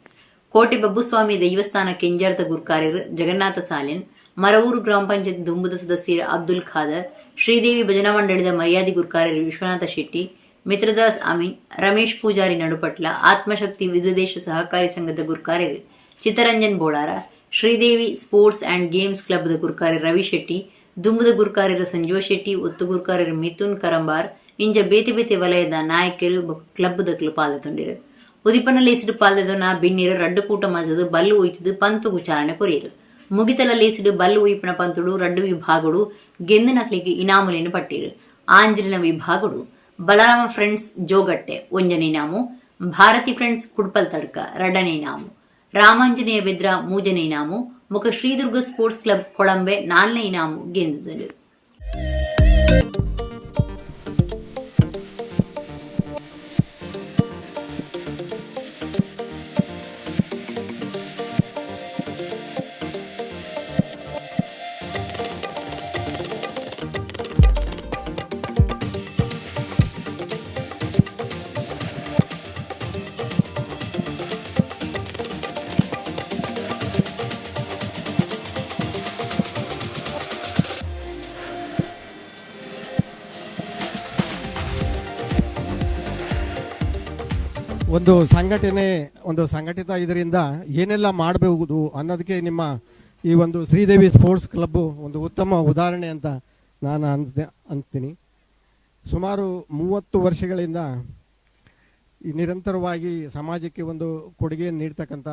ಕೋಟೆ ಬಬ್ಬುಸ್ವಾಮಿ ದೈವಸ್ಥಾನ ಕೆಂಜಾರ್ದ ಗುರ್ಕಾರ್ಯರು ಜಗನ್ನಾಥ ಸಾಲ್ಯನ್, ಮರವೂರು ಗ್ರಾಮ ಪಂಚಾಯತ್ ದುಂಬುದ ಸದಸ್ಯರು ಅಬ್ದುಲ್ ಖಾದರ್, ಶ್ರೀದೇವಿ ಭಜನಾ ಮಂಡಳಿದ ಮರ್ಯಾದಿ ಗುರ್ಕಾರ್ಯರು ವಿಶ್ವನಾಥ ಶೆಟ್ಟಿ, ಮಿತ್ರದಾಸ್ ಅಮೀನ್, ರಮೇಶ್ ಪೂಜಾರಿ ನಡುಪಟ್ಲ, ಆತ್ಮಶಕ್ತಿ ವಿದುದೇಶ ಸಹಕಾರಿ ಸಂಘದ ಗುರ್ಕಾರ್ಯರು Chittaranjan Bolara, Sridevi sports and games ಕ್ಲಬ್ದ ಗುರ್ಕಾರಿ ರವಿ ಶೆಟ್ಟಿ, ದುಂಬುದ ಗುರ್ಕಾರೆರ್ ಸಂಜೀವ ಶೆಟ್ಟಿ, ಒತ್ತು ಗುರ್ಕಾರೆರ್ ಮಿಥುನ್ ಕರಂಬಾರ್ ಇಂಚ ಬೇತೆ ಬೇತೆ ವಲಯದ ನಾಯಕೆರ್ ಬೊಕ್ಕ ಕ್ಲಬ್ ದಕುಲು ಪಾಲ್ದೆತೊಂಡೆರ್. ಉದಿಪನ ಲೇಸ್ಡ್ ಪಾಲ್ದೆತೊನ ಬಿನ್ನೆರ್ ರಡ್ಡ್ ಕೂಟ ಮಲ್ತ್ದ್ ಬಲ್ಲ್ ಒಯ್ತ್ದ್ ಪಂತೊಗು ಚಾಲನೆ ಕೊರಿಯೆರ್. ಮುಗಿತಲ ಲೇಸ್ಡ್ ಬಲ್ಲ್ ಒಯ್ಪುನ ಪಂತೊಡು ರಡ್ಡ್ ವಿಭಾಗೊಡು ಗೆಂದಿನಕ್ಲೆಗ್ ಇನಾಮುಲೆನ್ ಪಟ್ಟೆರ್. ಆಂಜೆಲೆನ ವಿಭಾಗೊಡು ಬಲರಾಮ ಫ್ರೆಂಡ್ಸ್ ಜೋಗಟ್ಟೆ ಒಂಜನೇ ಇನಾಮು, ಭಾರತಿ ಫ್ರೆಂಡ್ಸ್ ಕುಡ್ಪಲ್ ತಡ್ಕ ರಡ್ಡನೇ ಇನಾಮು, ರಾಮಾಂಜನೇಯ ಬೆದ್ರ ಮೂಜನೇ ಇನಾಮು ಬೊಕ್ಕ ಶ್ರೀದುರ್ಗ ಸ್ಪೋರ್ಟ್ಸ್ ಕ್ಲಬ್ ಕೊಳಂಬೆ ನಾಲ್ನೇ ಇನಾಮು ಗೆಂದ್ದ್ಂಡ್. ಒಂದು ಸಂಘಟನೆ, ಒಂದು ಸಂಘಟಿತ ಇದರಿಂದ ಏನೆಲ್ಲ ಮಾಡಬಹುದು ಅನ್ನೋದಕ್ಕೆ ನಿಮ್ಮ ಈ ಒಂದು ಶ್ರೀದೇವಿ ಸ್ಪೋರ್ಟ್ಸ್ ಕ್ಲಬ್ಬು ಒಂದು ಉತ್ತಮ ಉದಾಹರಣೆ ಅಂತ ನಾನು ಅಂತೀನಿ. ಸುಮಾರು 30 ವರ್ಷಗಳಿಂದ ಈ ನಿರಂತರವಾಗಿ ಸಮಾಜಕ್ಕೆ ಒಂದು ಕೊಡುಗೆಯನ್ನು ನೀಡ್ತಕ್ಕಂಥ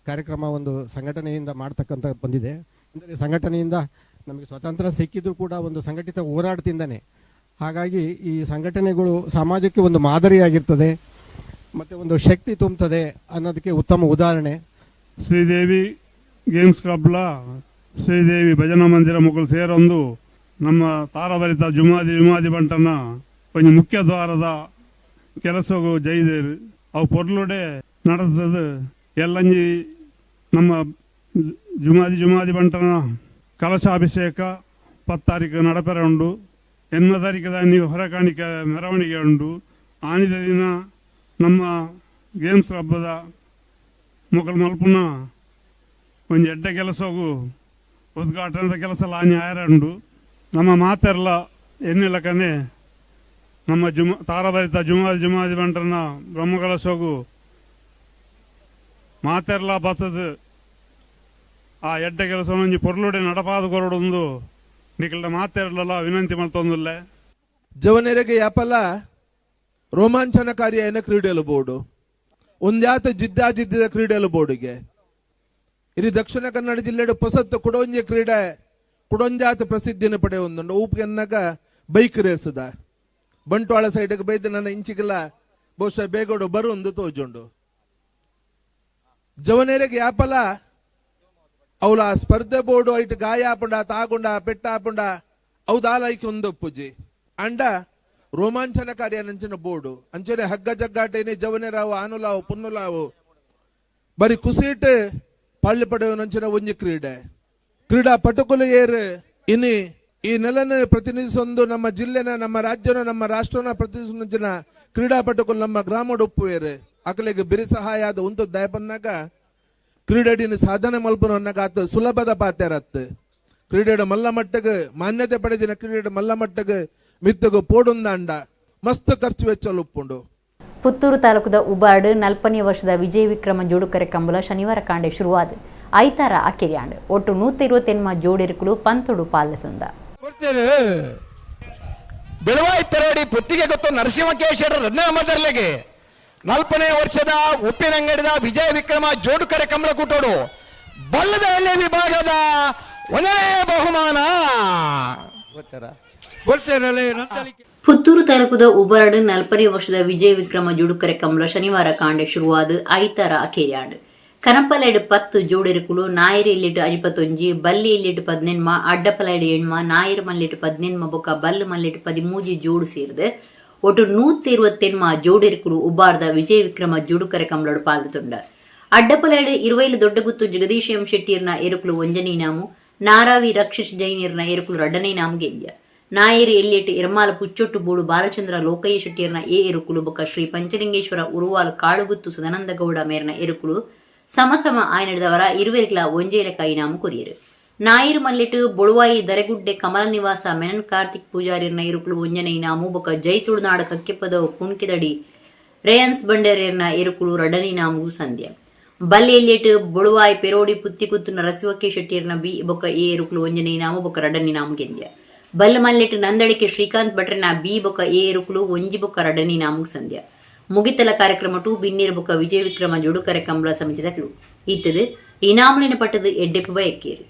ಕಾರ್ಯಕ್ರಮ ಒಂದು ಸಂಘಟನೆಯಿಂದ ಮಾಡ್ತಕ್ಕಂಥ ಬಂದಿದೆ. ಅಂದರೆ ಸಂಘಟನೆಯಿಂದ ನಮಗೆ ಸ್ವಾತಂತ್ರ್ಯ ಸಿಕ್ಕಿದ್ದು ಕೂಡ ಒಂದು ಸಂಘಟಿತ ಹೋರಾಟದಿಂದನೇ. ಹಾಗಾಗಿ ಈ ಸಂಘಟನೆಗಳು ಸಮಾಜಕ್ಕೆ ಒಂದು ಮಾದರಿಯಾಗಿರ್ತದೆ ಮತ್ತು ಒಂದು ಶಕ್ತಿ ತುಂಬುತ್ತದೆ ಅನ್ನೋದಕ್ಕೆ ಉತ್ತಮ ಉದಾಹರಣೆ. ಶ್ರೀದೇವಿ ಗೇಮ್ಸ್ ಕ್ಲಬ್ಲ ಶ್ರೀದೇವಿ ಭಜನಾ ಮಂದಿರ ಮುಕುಲ್ ಸೇರೊಂದು ನಮ್ಮ ತಾರಭರಿತ ಜುಮಾದಿ ಜುಮಾದಿ ಬಂಟನ ಒಂಜಿ ಮುಖ್ಯ ದ್ವಾರದ ಕೆಲಸಗು ಜೈದೇರು ಅವು ಪೊರ್ಲುಡೆ ನಡೆದದು ಎಲ್ಲಂಜಿ ನಮ್ಮ ಜುಮಾದಿ ಜುಮಾದಿ ಬಂಟನ ಕಲಶಾಭಿಷೇಕ 10 ತಾರೀಕು ನಡಪೆರೆ ಉಂಡು. 8 ತಾರೀಕು ನೀವು ಹೊರಕಾಣಿಕೆ ಮೆರವಣಿಗೆ ಉಂಡು. ಆನಿದ ದಿನ ನಮ್ಮ ಗೇಮ್ಸ್ ಹಬ್ಬದ ಮೊಕಲ್ ಮಲ್ಪುನ ಒಂಜಿ ಎಡ್ಡೆ ಕೆಲಸಗೂ ಉದ್ಘಾಟನೆದ ಕೆಲಸ ಲಾನಿ ಆಯರ ಉಂಡು. ನಮ್ಮ ಮಾತೆರ್ಲ ಎನ್ನೆಲಕನೆ ನಮ್ಮ ತಾರಭರಿತ ಜುಮಾದಿ ಜುಮಾದಿ ಬಂಟನ ಬ್ರಹ್ಮಕಲಶಗೂ ಮಾತೆರ್ಲ ಬತ್ತದ ಆ ಎಡ್ಡೆ ಕೆಲಸ ಒಂಜಿ ಪೊರ್ಲುಡೆ ನಡಪಾದ ಕೊರಡೊಂದು ನಿಕಲ್ಡ ಮಾತೆರ್ಲಲ್ಲ ವಿನಂತಿ ಮಲ್ತೊಂದುಲ್ಲೆ. ಜವನೆರೆಗೆ ಯಾಪಲ ರೋಮಾಂಚನಕಾರಿಯಾಯಿನ ಕ್ರೀಡೆಲು ಬೋರ್ಡು ಒಂದ್ಯಾತ ಜಿದ್ದಾಜಿದ್ದಿದ ಕ್ರೀಡೆಲು ಬೋರ್ಡಿಗೆ ಇದು ದಕ್ಷಿಣ ಕನ್ನಡ ಜಿಲ್ಲೆಡು ಪೊಸತ್ತು ಕುಡೊಂಜಿ ಕ್ರೀಡೆ ಕುಡೊಂಜಾತ ಪ್ರಸಿದ್ಧಿಯನ್ನು ಪಡೆಯೊಂದುಂಡು. ಉಪ್ಪೆನ್ನಾಗ ಬೈಕ್ ರೇಸದ ಬಂಟ್ವಾಳ ಸೈಡ್ಗೆ ಬೈದು ನನ್ನ ಇಂಚಿಗೆಲ್ಲ ಬಹುಶಃ ಬೇಗೋಡು ಬರುವಂದು ತೋಜುಂಡು. ಜವನೇರಿಗೆ ಯಾಪಲ ಅವಳ ಆ ಸ್ಪರ್ಧೆ ಬೋರ್ಡು ಐಟ್ ಗಾಯ ಆಪುಂಡ ತಾಗುಂಡ ಪೆಟ್ಟ ಆಪುಂಡ ಅವು ದಾಲೈಕ್ ಒಂದೊಪ್ಪುಜಿ ಅಂಡ ರೋಮಾಂಚನಕಾರಿ ಅಂಚಿನ ಬೋರ್ಡು ಅಂಚನೆ ಹಗ್ಗ ಜಗ್ಗಾಟೇನೆ ಜವನೆರಾವು ಆನುಲಾವು ಪುನ್ನುಲಾವು ಬರಿ ಕುಸೀಟ್ ಪಳ್ಳಿ ಪಡೆಯುವ ಒಂಜಿ ಕ್ರೀಡೆ ಕ್ರೀಡಾ ಪಟುಕುಲು ಏರು ಇನಿ ಈ ನೆಲನ ಪ್ರತಿನಿಧಿಸೊಂದು ನಮ್ಮ ಜಿಲ್ಲೆನ ನಮ್ಮ ರಾಜ್ಯನ ನಮ್ಮ ರಾಷ್ಟ್ರನ ಪ್ರತಿನಿಧಿಸೊಂದಿನ ಕ್ರೀಡಾಪಟುಕುಲು ನಮ್ಮ ಗ್ರಾಮಡ್ ಉಪ್ಪುವೇರು ಅಕಲೆಗೆ ಬಿರಿ ಸಹಾಯ ಆದ ಉಂತು ದಯಪನ್ನಾಗ ಕ್ರೀಡೆಡಿನ ಸಾಧನೆ ಮಲ್ಪುನ ಆತ ಸುಲಭದ ಪಾತೆರತ್ತು. ಕ್ರೀಡೆಡು ಮಲ್ಲ ಮಟ್ಟಗೆ ಮಾನ್ಯತೆ ಪಡೆದಿನ ಕ್ರೀಡೆಡು ಮಲ್ಲ ಮಟ್ಟಗೆ ಮಿತ್ತಗು ಪೋಡುಂದಾಂಡ ಮಸ್ತ್ ಖರ್ಚು ವೆಚ್ಚಲು ಉಪ್ಪುಂಡು. ಪುತ್ತೂರು ತಾಲೂಕುದ ಉಬಾರ್ಡ್ 40ನೇ ವರ್ಷದ ವಿಜಯ ವಿಕ್ರಮ ಜೋಡುಕರೆ ಕಂಬಳ ಶನಿವಾರ ಕಾಂಡೆ ಶುರುವಾದ ಐತಾರ ಅಕೆರಿಯಾಂಡ್ ಒಟ್ಟು 128 ಜೋಡಿರುಕುಲು ಪಂತೊಡು ಪಾಲ್ಸುಂದ. ಬೆಳವಾಯಿ ಪೆರೋಡಿ ಪುತ್ತಿಗೆ ಗೊತ್ತು ನರಸಿಂಹಕೇಶ್ವರ ರತ್ನಮದರ್ಲೆಗೆ 40ನೇ ವರ್ಷದ ಉಪ್ಪಿನಂಗಡಿದ ವಿಜಯ ವಿಕ್ರಮ ಜೋಡುಕರೆ ಕಂಬಳ ಕೂಟೋಡು ಬಲ್ಲದ ಎಲೆ ವಿಭಾಗದ 1ನೇ ಬಹುಮಾನ. ಪುತ್ತೂರು ತಾಲೂಕುದ ಉಬರಡು 40ನೇ ವರ್ಷದ ವಿಜಯ ವಿಕ್ರಮ ಜೋಡುಕರೆ ಕಂಬಳ ಶನಿವಾರ ಕಾಂಡೆ ಶುರುವಾದ ಐತಾರ ಅಕೇರಿಯಾಂಡ್ ಕನಪಲೈಡ್ 10 ಜೋಡಿರುಕುಲು ನಾಯರ್ ಇಲ್ಲಿಟ್ಟು 51 ಬಲ್ಲಿ ಇಲ್ಲಿಟ್ಟು 18 ಅಡ್ಡಪಲೈಡ್ 8 ನಾಯರ್ ಮಲ್ಲಿಟ್ಟು 18 ಬೊಕ್ಕ ಬಲ್ಲು ಮಲ್ಲಿಟ್ಟು 13 ಜೋಡು ಸೇರಿದು ಒಟ್ಟು 128 ಜೋಡಿರುಕುಲು ಉಬಾರ್ದ ವಿಜಯ ವಿಕ್ರಮ ಜೋಡುಕರೆ ಕಂಬಳೋಡು ಪಾಲ್ದುಂಡ. ಅಡ್ಡಪಲೈಡ್ 20 ದೊಡ್ಡಗುತ್ತು ಜಗದೀಶ್ ಎಂ ಶೆಟ್ಟಿರ್ನ ಎರುಕುಲು 1ನೇ ಇನಾಮು, ನಾರಾವಿ ರಕ್ಷಿಶ್ ಜೈನಿರ್ನ ಎರುಕುಲು 2ನೇ ಇನಾಮು ಗೆದ್ಯ. ನಾಯರ್ ಎಲ್ಲಿಟ್ಟು ಎರ್ಮಾಲ ಪುಚ್ಚೊಟ್ಟು ಬೋಡು ಬಾಲಚಂದ್ರ ಲೋಕಯ್ಯ ಶೆಟ್ಟಿಯರ್ನ ಎ ಎರುಕುಲು ಬೊಕ್ಕ ಶ್ರೀ ಪಂಚಲಿಂಗೇಶ್ವರ ಉರುವಾಲ್ ಕಾಳುಗುತ್ತು ಸದಾನಂದಗೌಡ ಮೇರ್ನ ಎರುಕುಲು ಸಮಸಮ ಆಯ್ನಡೆದವರ ಇರುವೆರ್ಗ್ಲ ಒಂಜೇಲಕ ಇನಾಮು ಕೊರಿಯರು. ನಾಯರ್ ಮಲ್ಲಿಟ್ಟು ಬೊಳುವಾಯಿ ದರೆಗುಡ್ಡೆ ಕಮಲ ನಿವಾಸ ಮೆನನ್ ಕಾರ್ತಿಕ್ ಪೂಜಾರಿರ್ನ ಎರುಕುಲು 1ನೇ ಇನಾಮು ಬೊಕ್ಕ ಜೈ ತುಳುನಾಡು ಕಕ್ಕೆಪದವು ಕುಣ್ಕಿದಡಿ ರೇಯನ್ಸ್ ಬಂಡೇರ್ನ ಎರುಕುಲು 2ನೇ ಇನಾಮು ಸಂಧ್ಯ. ಬಲ್ಲೆಲ್ಲೇಟ್ ಬೊಳುವಾಯ್ ಪೆರೋಡಿ ಪುತ್ತಿಕುತ್ತು ನರಸಿಂಹಕ್ಕೆ ಶೆಟ್ಟಿಯರ್ನ ಬಿ ಬೊಕ್ಕ ಎ ರುಕ್ಲು ಒಂಜನೇ ಇನಾಮು ಬೊಕ್ಕ ರಡ್ಡನೇ ಇನಾಮು ಗೆಂದ್ಯ. ಬಲ್ಲ ಮಲ್ಲೆಟ್ ನಂದಳಿಕೆ ಶ್ರೀಕಾಂತ್ ಭಟ್ರನ ಬಿ ಬೊಕ್ಕ ಎ ರುಕ್ಲು ಒಂಜಿ ಬೊಕ್ಕ ರಡ್ಡನೇ ಇನಾಮು ಸಂಧ್ಯ. ಮುಗಿತಲ ಕಾರ್ಯಕ್ರಮ ಟು ಬಿನ್ನೀರ್ ಬೊಕ್ಕ ವಿಜಯ ವಿಕ್ರಮ ಜೋಡುಕರೆ ಕಂಬಳ ಸಮಿತಿದಕ್ಲು ಇತ್ತದು ಇನಾಮುಲಿನ ಪಟ್ಟದು ಎಡ್ಡೆಪ್ಪು ಬಯಕ್ಕೇರು.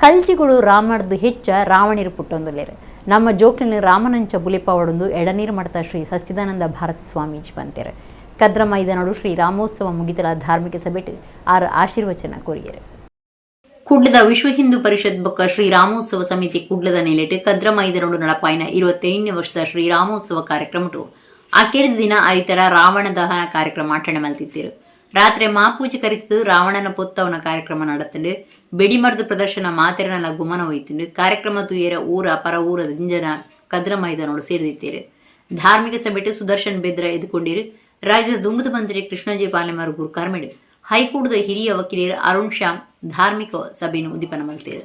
ಕಲ್ಜಿಗಳು ರಾಮರ್ದು ಹೆಚ್ಚ ರಾವಣಿರು ಪುಟ್ಟೊಂದುಲೇರು. ನಮ್ಮ ಜೋಕ್ಲಿನ ರಾಮನಂಚ ಬುಲಿಪಾವಡೊಂದು ಎಡನೀರು ಮಾಡ್ತಾ ಶ್ರೀ ಸಚ್ಚಿದಾನಂದ ಭಾರತಿ ಸ್ವಾಮೀಜಿ ಬಂತೇರು. ಕದ್ರ ಮೈದಾನಡು ಶ್ರೀ ರಾಮೋತ್ಸವ ಮುಗಿತಲ ಧಾರ್ಮಿಕ ಸಭೆಟ್ ಆರು ಆಶೀರ್ವಚನ ಕೋರಿಯರು. ಕುಡ್ಲದ ವಿಶ್ವ ಹಿಂದೂ ಪರಿಷತ್ ಬೊಕ್ಕ ಶ್ರೀ ರಾಮೋತ್ಸವ ಸಮಿತಿ ಕುಡ್ಲದ ನೆಲೆಟ್ ಕದ್ರ ಮೈದಾನಡು ನಡಪಾಯಿನ 25ನೇ ವರ್ಷದ ಶ್ರೀ ರಾಮೋತ್ಸವ ಕಾರ್ಯಕ್ರಮಟು ಆಕೇರಿದ ದಿನ ಐತರ ರಾವಣ ದಹನ ಕಾರ್ಯಕ್ರಮ ಆಚರಣೆ ಮಲ್ತಿದ್ದರು. ರಾತ್ರಿ ಮಾಪೂಜೆ ಕರಿತದು ರಾವಣನ ಪೊತ್ತವನ ಕಾರ್ಯಕ್ರಮ ನಡತಂಡು. ಬೆಡಿಮರ್ದು ಪ್ರದರ್ಶನ ಮಾತೆರನಲ ಗುಮನ ಹೋಯ್ತಂಡು. ಕಾರ್ಯಕ್ರಮ ತುಯರ ಊರ ಪರ ಊರ ದಿಂಜನ ಕದ್ರ ಮೈದಾನೋಡು ಸೇರಿದಿತ್ತೇರು. ಧಾರ್ಮಿಕ ಸಭೆಟು ಸುದರ್ಶನ್ ಬೆದ್ರ ಎದುಕೊಂಡಿರು. ರಾಜ್ಯದ ದುಂಬುದ ಮಂತ್ರಿ ಕೃಷ್ಣಜಿ ಪಾಲೆಮಾರು ಗುರುಕಾರ್ಮೆಡು ಹೈಕೋರ್ಟ್ದ ಹಿರಿಯ ವಕೀಲರು ಅರುಣ್ ಶ್ಯಾಮ್ ಧಾರ್ಮಿಕ ಸಭೆಯನ್ನು ಉದ್ದೀಪನ ಮಲ್ತೇರು.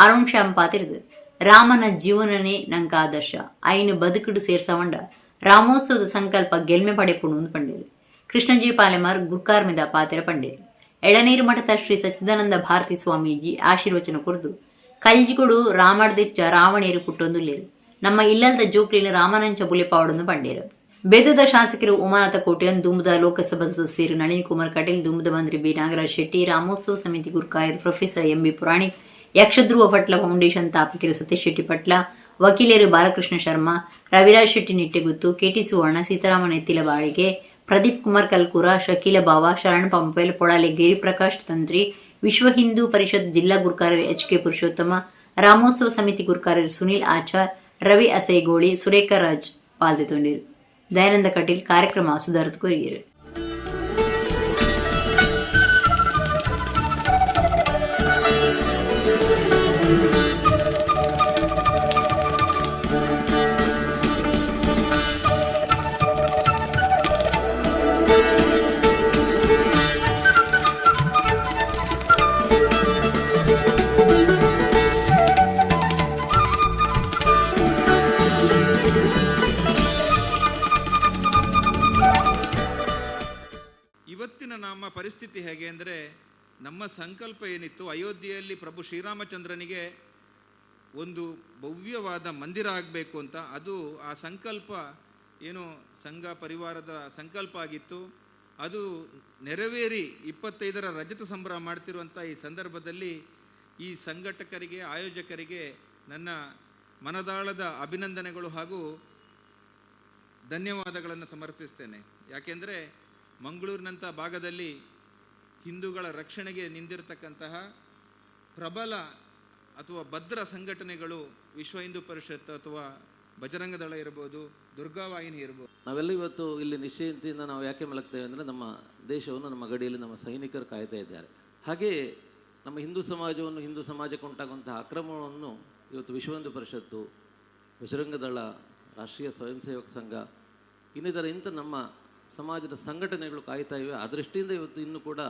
ಅರುಣ್ ಶ್ಯಾಮ್ ಪಾತಿರದು ರಾಮನ ಜೀವನನೇ ನಂಕ ಆದರ್ಶ, ಐನು ಬದುಕುಡು ಸೇರ್ಸವಂಡ ರಾಮೋತ್ಸವದ ಸಂಕಲ್ಪ ಗೆಲ್ಮೆ ಪಡೆಪುಣು ಪಂಡೇರು. ಕೃಷ್ಣಜಿ ಪಾಲೆಮಾರ್ ಗುರ್ಕಾರ್ಮಿದ ಪಾತಿರ ಪಂಡೇರು. ಎಳನೀರು ಮಠದ ಶ್ರೀ ಸಚ್ಚಿದಾನಂದ ಭಾರತಿ ಸ್ವಾಮೀಜಿ ಆಶೀರ್ವಚನ ಕೊರ್ದು ಕಲ್ಜಿಕೊಡು ರಾಮರ್ದಿಚ್ಚ ರಾವಣೇರು ಪುಟ್ಟೊಂದುಲ್ಲೇರು, ನಮ್ಮ ಇಲ್ಲಲ್ದ ಜೋಕ್ಲಿನ ರಾಮನಂಚ ಬುಲೆಪಾವಡೊಂದು ಪಂಡೇರು. ಬೆದದ ಶಾಸಕರು ಉಮಾನಾಥ ಕೋಟ್ಯಾನ್, ದುಂಬದ ಲೋಕಸಭಾ ಸದಸ್ಯರು ನಳಿನ್ ಕುಮಾರ್ ಕಟೀಲ್, ದುಂಬದ ಮಂತ್ರಿ ಬಿ ನಾಗರಾಜ್ ಶೆಟ್ಟಿ, ರಾಮೋತ್ಸವ ಸಮಿತಿ ಗುರ್ಕಾಯರು professor M B Puranik, Yakshadhruva Patla foundation ಸ್ಥಾಪಕರು ಸತೀಶ್ ಶೆಟ್ಟಿ ಪಟ್ಲ, ವಕೀಲರು ಬಾಲಕೃಷ್ಣ ಶರ್ಮಾ, ರವಿರಾಜ್ ಶೆಟ್ಟಿ ನಿಟ್ಟೆಗುತ್ತು, ಕೆಟಿ ಸುವರ್ಣ, ಸೀತಾರಾಮ ನೆತ್ತಿಲ ಬಾಳಿಗೆ, ಪ್ರದೀಪ್ ಕುಮಾರ್ ಕಲ್ಕೂರ, ಶಕೀಲ ಬಾವ, ಶರಣ್ ಪಂಪೆಲ್, ಪೊಳಲೆ ಗಿರಿಪ್ರಕಾಶ್ ತಂತ್ರಿ, ವಿಶ್ವ ಹಿಂದೂ ಪರಿಷತ್ ಜಿಲ್ಲಾ ಗುರ್ಕಾರ್ಯರು ಎಚ್ ಕೆ ಪುರುಷೋತ್ತಮ, ರಾಮೋತ್ಸವ ಸಮಿತಿ ಗುರ್ಕಾರ್ಯರು ಸುನಿಲ್ ಆಚಾರ್, ರವಿ ಅಸೈಗೋಳಿ, ಸುರೇಖ ರಾಜ್ ಪಾಲ್ಗೊಂಡಿರು. ದಯಾನಂದ ಕಟೀಲ್ ಕಾರ್ಯಕ್ರಮ ಸುಧಾರಿತ ಕೊರಿಯರು. ಪರಿಸ್ಥಿತಿ ಹೇಗೆ ಅಂದರೆ, ನಮ್ಮ ಸಂಕಲ್ಪ ಏನಿತ್ತು, ಅಯೋಧ್ಯೆಯಲ್ಲಿ ಪ್ರಭು ಶ್ರೀರಾಮಚಂದ್ರನಿಗೆ ಒಂದು ಭವ್ಯವಾದ ಮಂದಿರ ಆಗಬೇಕು ಅಂತ, ಅದು ಆ ಸಂಕಲ್ಪ ಏನು ಸಂಘ ಪರಿವಾರದ ಸಂಕಲ್ಪ ಆಗಿತ್ತು, ಅದು ನೆರವೇರಿ 25ರ ರಜತ ಸಂಭ್ರಮ ಮಾಡ್ತಿರುವಂಥ ಈ ಸಂದರ್ಭದಲ್ಲಿ ಈ ಸಂಘಟಕರಿಗೆ, ಆಯೋಜಕರಿಗೆ ನನ್ನ ಮನದಾಳದ ಅಭಿನಂದನೆಗಳು ಹಾಗೂ ಧನ್ಯವಾದಗಳನ್ನು ಸಮರ್ಪಿಸ್ತೇನೆ. ಯಾಕೆಂದರೆ ಮಂಗಳೂರಿನಂಥ ಭಾಗದಲ್ಲಿ ಹಿಂದೂಗಳ ರಕ್ಷಣೆಗೆ ನಿಂದಿರತಕ್ಕಂತಹ ಪ್ರಬಲ ಅಥವಾ ಭದ್ರ ಸಂಘಟನೆಗಳು ವಿಶ್ವ ಹಿಂದೂ ಪರಿಷತ್ ಅಥವಾ ಬಜರಂಗದಳ ಇರ್ಬೋದು, ದುರ್ಗಾವಾಹಿನಿ ಇರ್ಬೋದು. ನಾವೆಲ್ಲ ಇವತ್ತು ಇಲ್ಲಿ ನಿಶ್ಚಿಂತೆಯಿಂದ ನಾವು ಯಾಕೆ ಮಲಗ್ತೇವೆ ಅಂದರೆ, ನಮ್ಮ ದೇಶವನ್ನು ನಮ್ಮ ಗಡಿಯಲ್ಲಿ ನಮ್ಮ ಸೈನಿಕರು ಕಾಯ್ತಾ ಇದ್ದಾರೆ. ಹಾಗೆಯೇ ನಮ್ಮ ಹಿಂದೂ ಸಮಾಜವನ್ನು, ಹಿಂದೂ ಸಮಾಜಕ್ಕೆ ಉಂಟಾಗುವಂತಹ ಅಕ್ರಮವನ್ನು ಇವತ್ತು ವಿಶ್ವ ಹಿಂದೂ ಪರಿಷತ್ತು, ಬಜರಂಗದಳ, ರಾಷ್ಟ್ರೀಯ ಸ್ವಯಂ ಸೇವಕ ಸಂಘ, ಇನ್ನಿತರ ಇಂಥ ನಮ್ಮ ಸಮಾಜದ ಸಂಘಟನೆಗಳು ಕಾಯ್ತಾ ಇವೆ. ಆ ದೃಷ್ಟಿಯಿಂದ ಇವತ್ತು ಇನ್ನೂ ಕೂಡ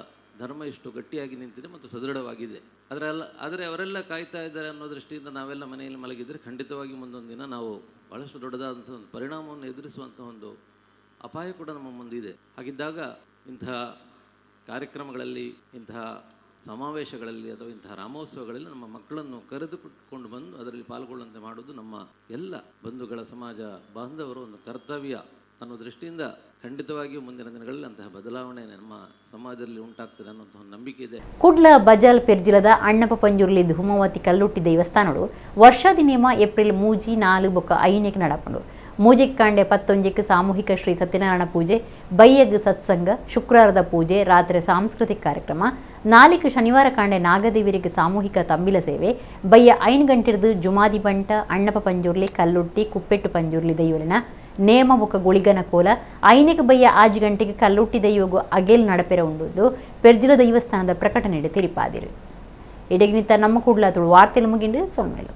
ಧರ್ಮ ಇಷ್ಟು ಗಟ್ಟಿಯಾಗಿ ನಿಂತಿದೆ ಮತ್ತು ಸದೃಢವಾಗಿದೆ. ಆದರೆ ಅವರೆಲ್ಲ ಕಾಯ್ತಾ ಇದ್ದಾರೆ ಅನ್ನೋ ದೃಷ್ಟಿಯಿಂದ ನಾವೆಲ್ಲ ಮನೆಯಲ್ಲಿ ಮಲಗಿದರೆ ಖಂಡಿತವಾಗಿ ಮುಂದೊಂದು ದಿನ ನಾವು ಭಾಳಷ್ಟು ದೊಡ್ಡದಾದಂಥ ಒಂದು ಪರಿಣಾಮವನ್ನು ಎದುರಿಸುವಂಥ ಒಂದು ಅಪಾಯ ಕೂಡ ನಮ್ಮ ಮುಂದಿದೆ. ಹಾಗಿದ್ದಾಗ ಇಂತಹ ಕಾರ್ಯಕ್ರಮಗಳಲ್ಲಿ, ಇಂತಹ ಸಮಾವೇಶಗಳಲ್ಲಿ ಅಥವಾ ಇಂತಹ ರಾಮೋತ್ಸವಗಳಲ್ಲಿ ನಮ್ಮ ಮಕ್ಕಳನ್ನು ಕರೆದುಕೊಂಡು ಬಂದು ಅದರಲ್ಲಿ ಪಾಲ್ಗೊಳ್ಳುವಂತೆ ಮಾಡುವುದು ನಮ್ಮ ಎಲ್ಲ ಬಂಧುಗಳ, ಸಮಾಜ ಬಾಂಧವರ ಒಂದು ಕರ್ತವ್ಯ ಅನ್ನೋ ದೃಷ್ಟಿಯಿಂದ ಖಂಡಿತವಾಗಿಯೂ ಮುಂದಿನ ದಿನಗಳಲ್ಲಿ ಅಂತಹ ಬದಲಾವಣೆ ನಮ್ಮ ಸಮಾಜದಲ್ಲಿ ಉಂಟಾಗ್ತದೆ ಅನ್ನುವಂಥ ಒಂದು ನಂಬಿಕೆ ಇದೆ. ಕುಡ್ಲ ಬಜಾಲ್ ಪೆರ್ಜಿಲದ ಅಣ್ಣಪ್ಪ ಪಂಜುರ್ಲಿ ಧೂಮಾವತಿ ಕಲ್ಲುಟ್ಟಿ ದೇವಸ್ಥಾನಡು ವರ್ಷಾದಿ ನೇಮ ಏಪ್ರಿಲ್ 3, 4 ಬೊಕ್ಕ 5ಕ್ಕೆ ನಡಪಂಡು. ಮೂಜೆಕ್ ಕಾಂಡೆ 11ಕ್ಕೆ ಸಾಮೂಹಿಕ ಶ್ರೀ ಸತ್ಯನಾರಾಯಣ ಪೂಜೆ, ಬೈಯಗ್ ಸತ್ಸಂಗ, ಶುಕ್ರವಾರದ ಪೂಜೆ, ರಾತ್ರಿ ಸಾಂಸ್ಕೃತಿಕ ಕಾರ್ಯಕ್ರಮ, 4 ಶನಿವಾರ ಕಾಂಡೆ ನಾಗದೇವರಿಗೆ ಸಾಮೂಹಿಕ ತಂಬಿಲ ಸೇವೆ, ಬಯ್ಯ 5 ಗಂಟೆರ್ದು ಜುಮಾದಿ ಬಂಟ, ಅಣ್ಣಪ್ಪ ಪಂಜುರ್ಲಿ, ಕಲ್ಲುಟ್ಟಿ, ಕುಪ್ಪೆಟ್ಟು ಪಂಜುರ್ಲಿ ದೈವಲಿನ ನೇಮ ಬೊಕ್ಕ ಗುಳಿಗನ ಕೋಲ, 5ಕ್ಕೆ ಬಯ್ಯ 5 ಗಂಟೆಗೆ ಕಲ್ಲುಟ್ಟಿ ದೈವಗು ಅಗೇಲ್ ನಡಪೆರ ಉಂಡುದು ಪೆರ್ಜಿಲ ದೈವಸ್ಥಾನದ ಪ್ರಕಟಣೆ ತೆರಿಪಾದಿರು. ಇಡೆಗ್ನಿತ ನಮ್ಮ ಕುಡ್ಲ ತುಳು ವಾರ್ತೆಲು ಮುಗಿಂಡು ಸೊಲ್ಮೆಲು.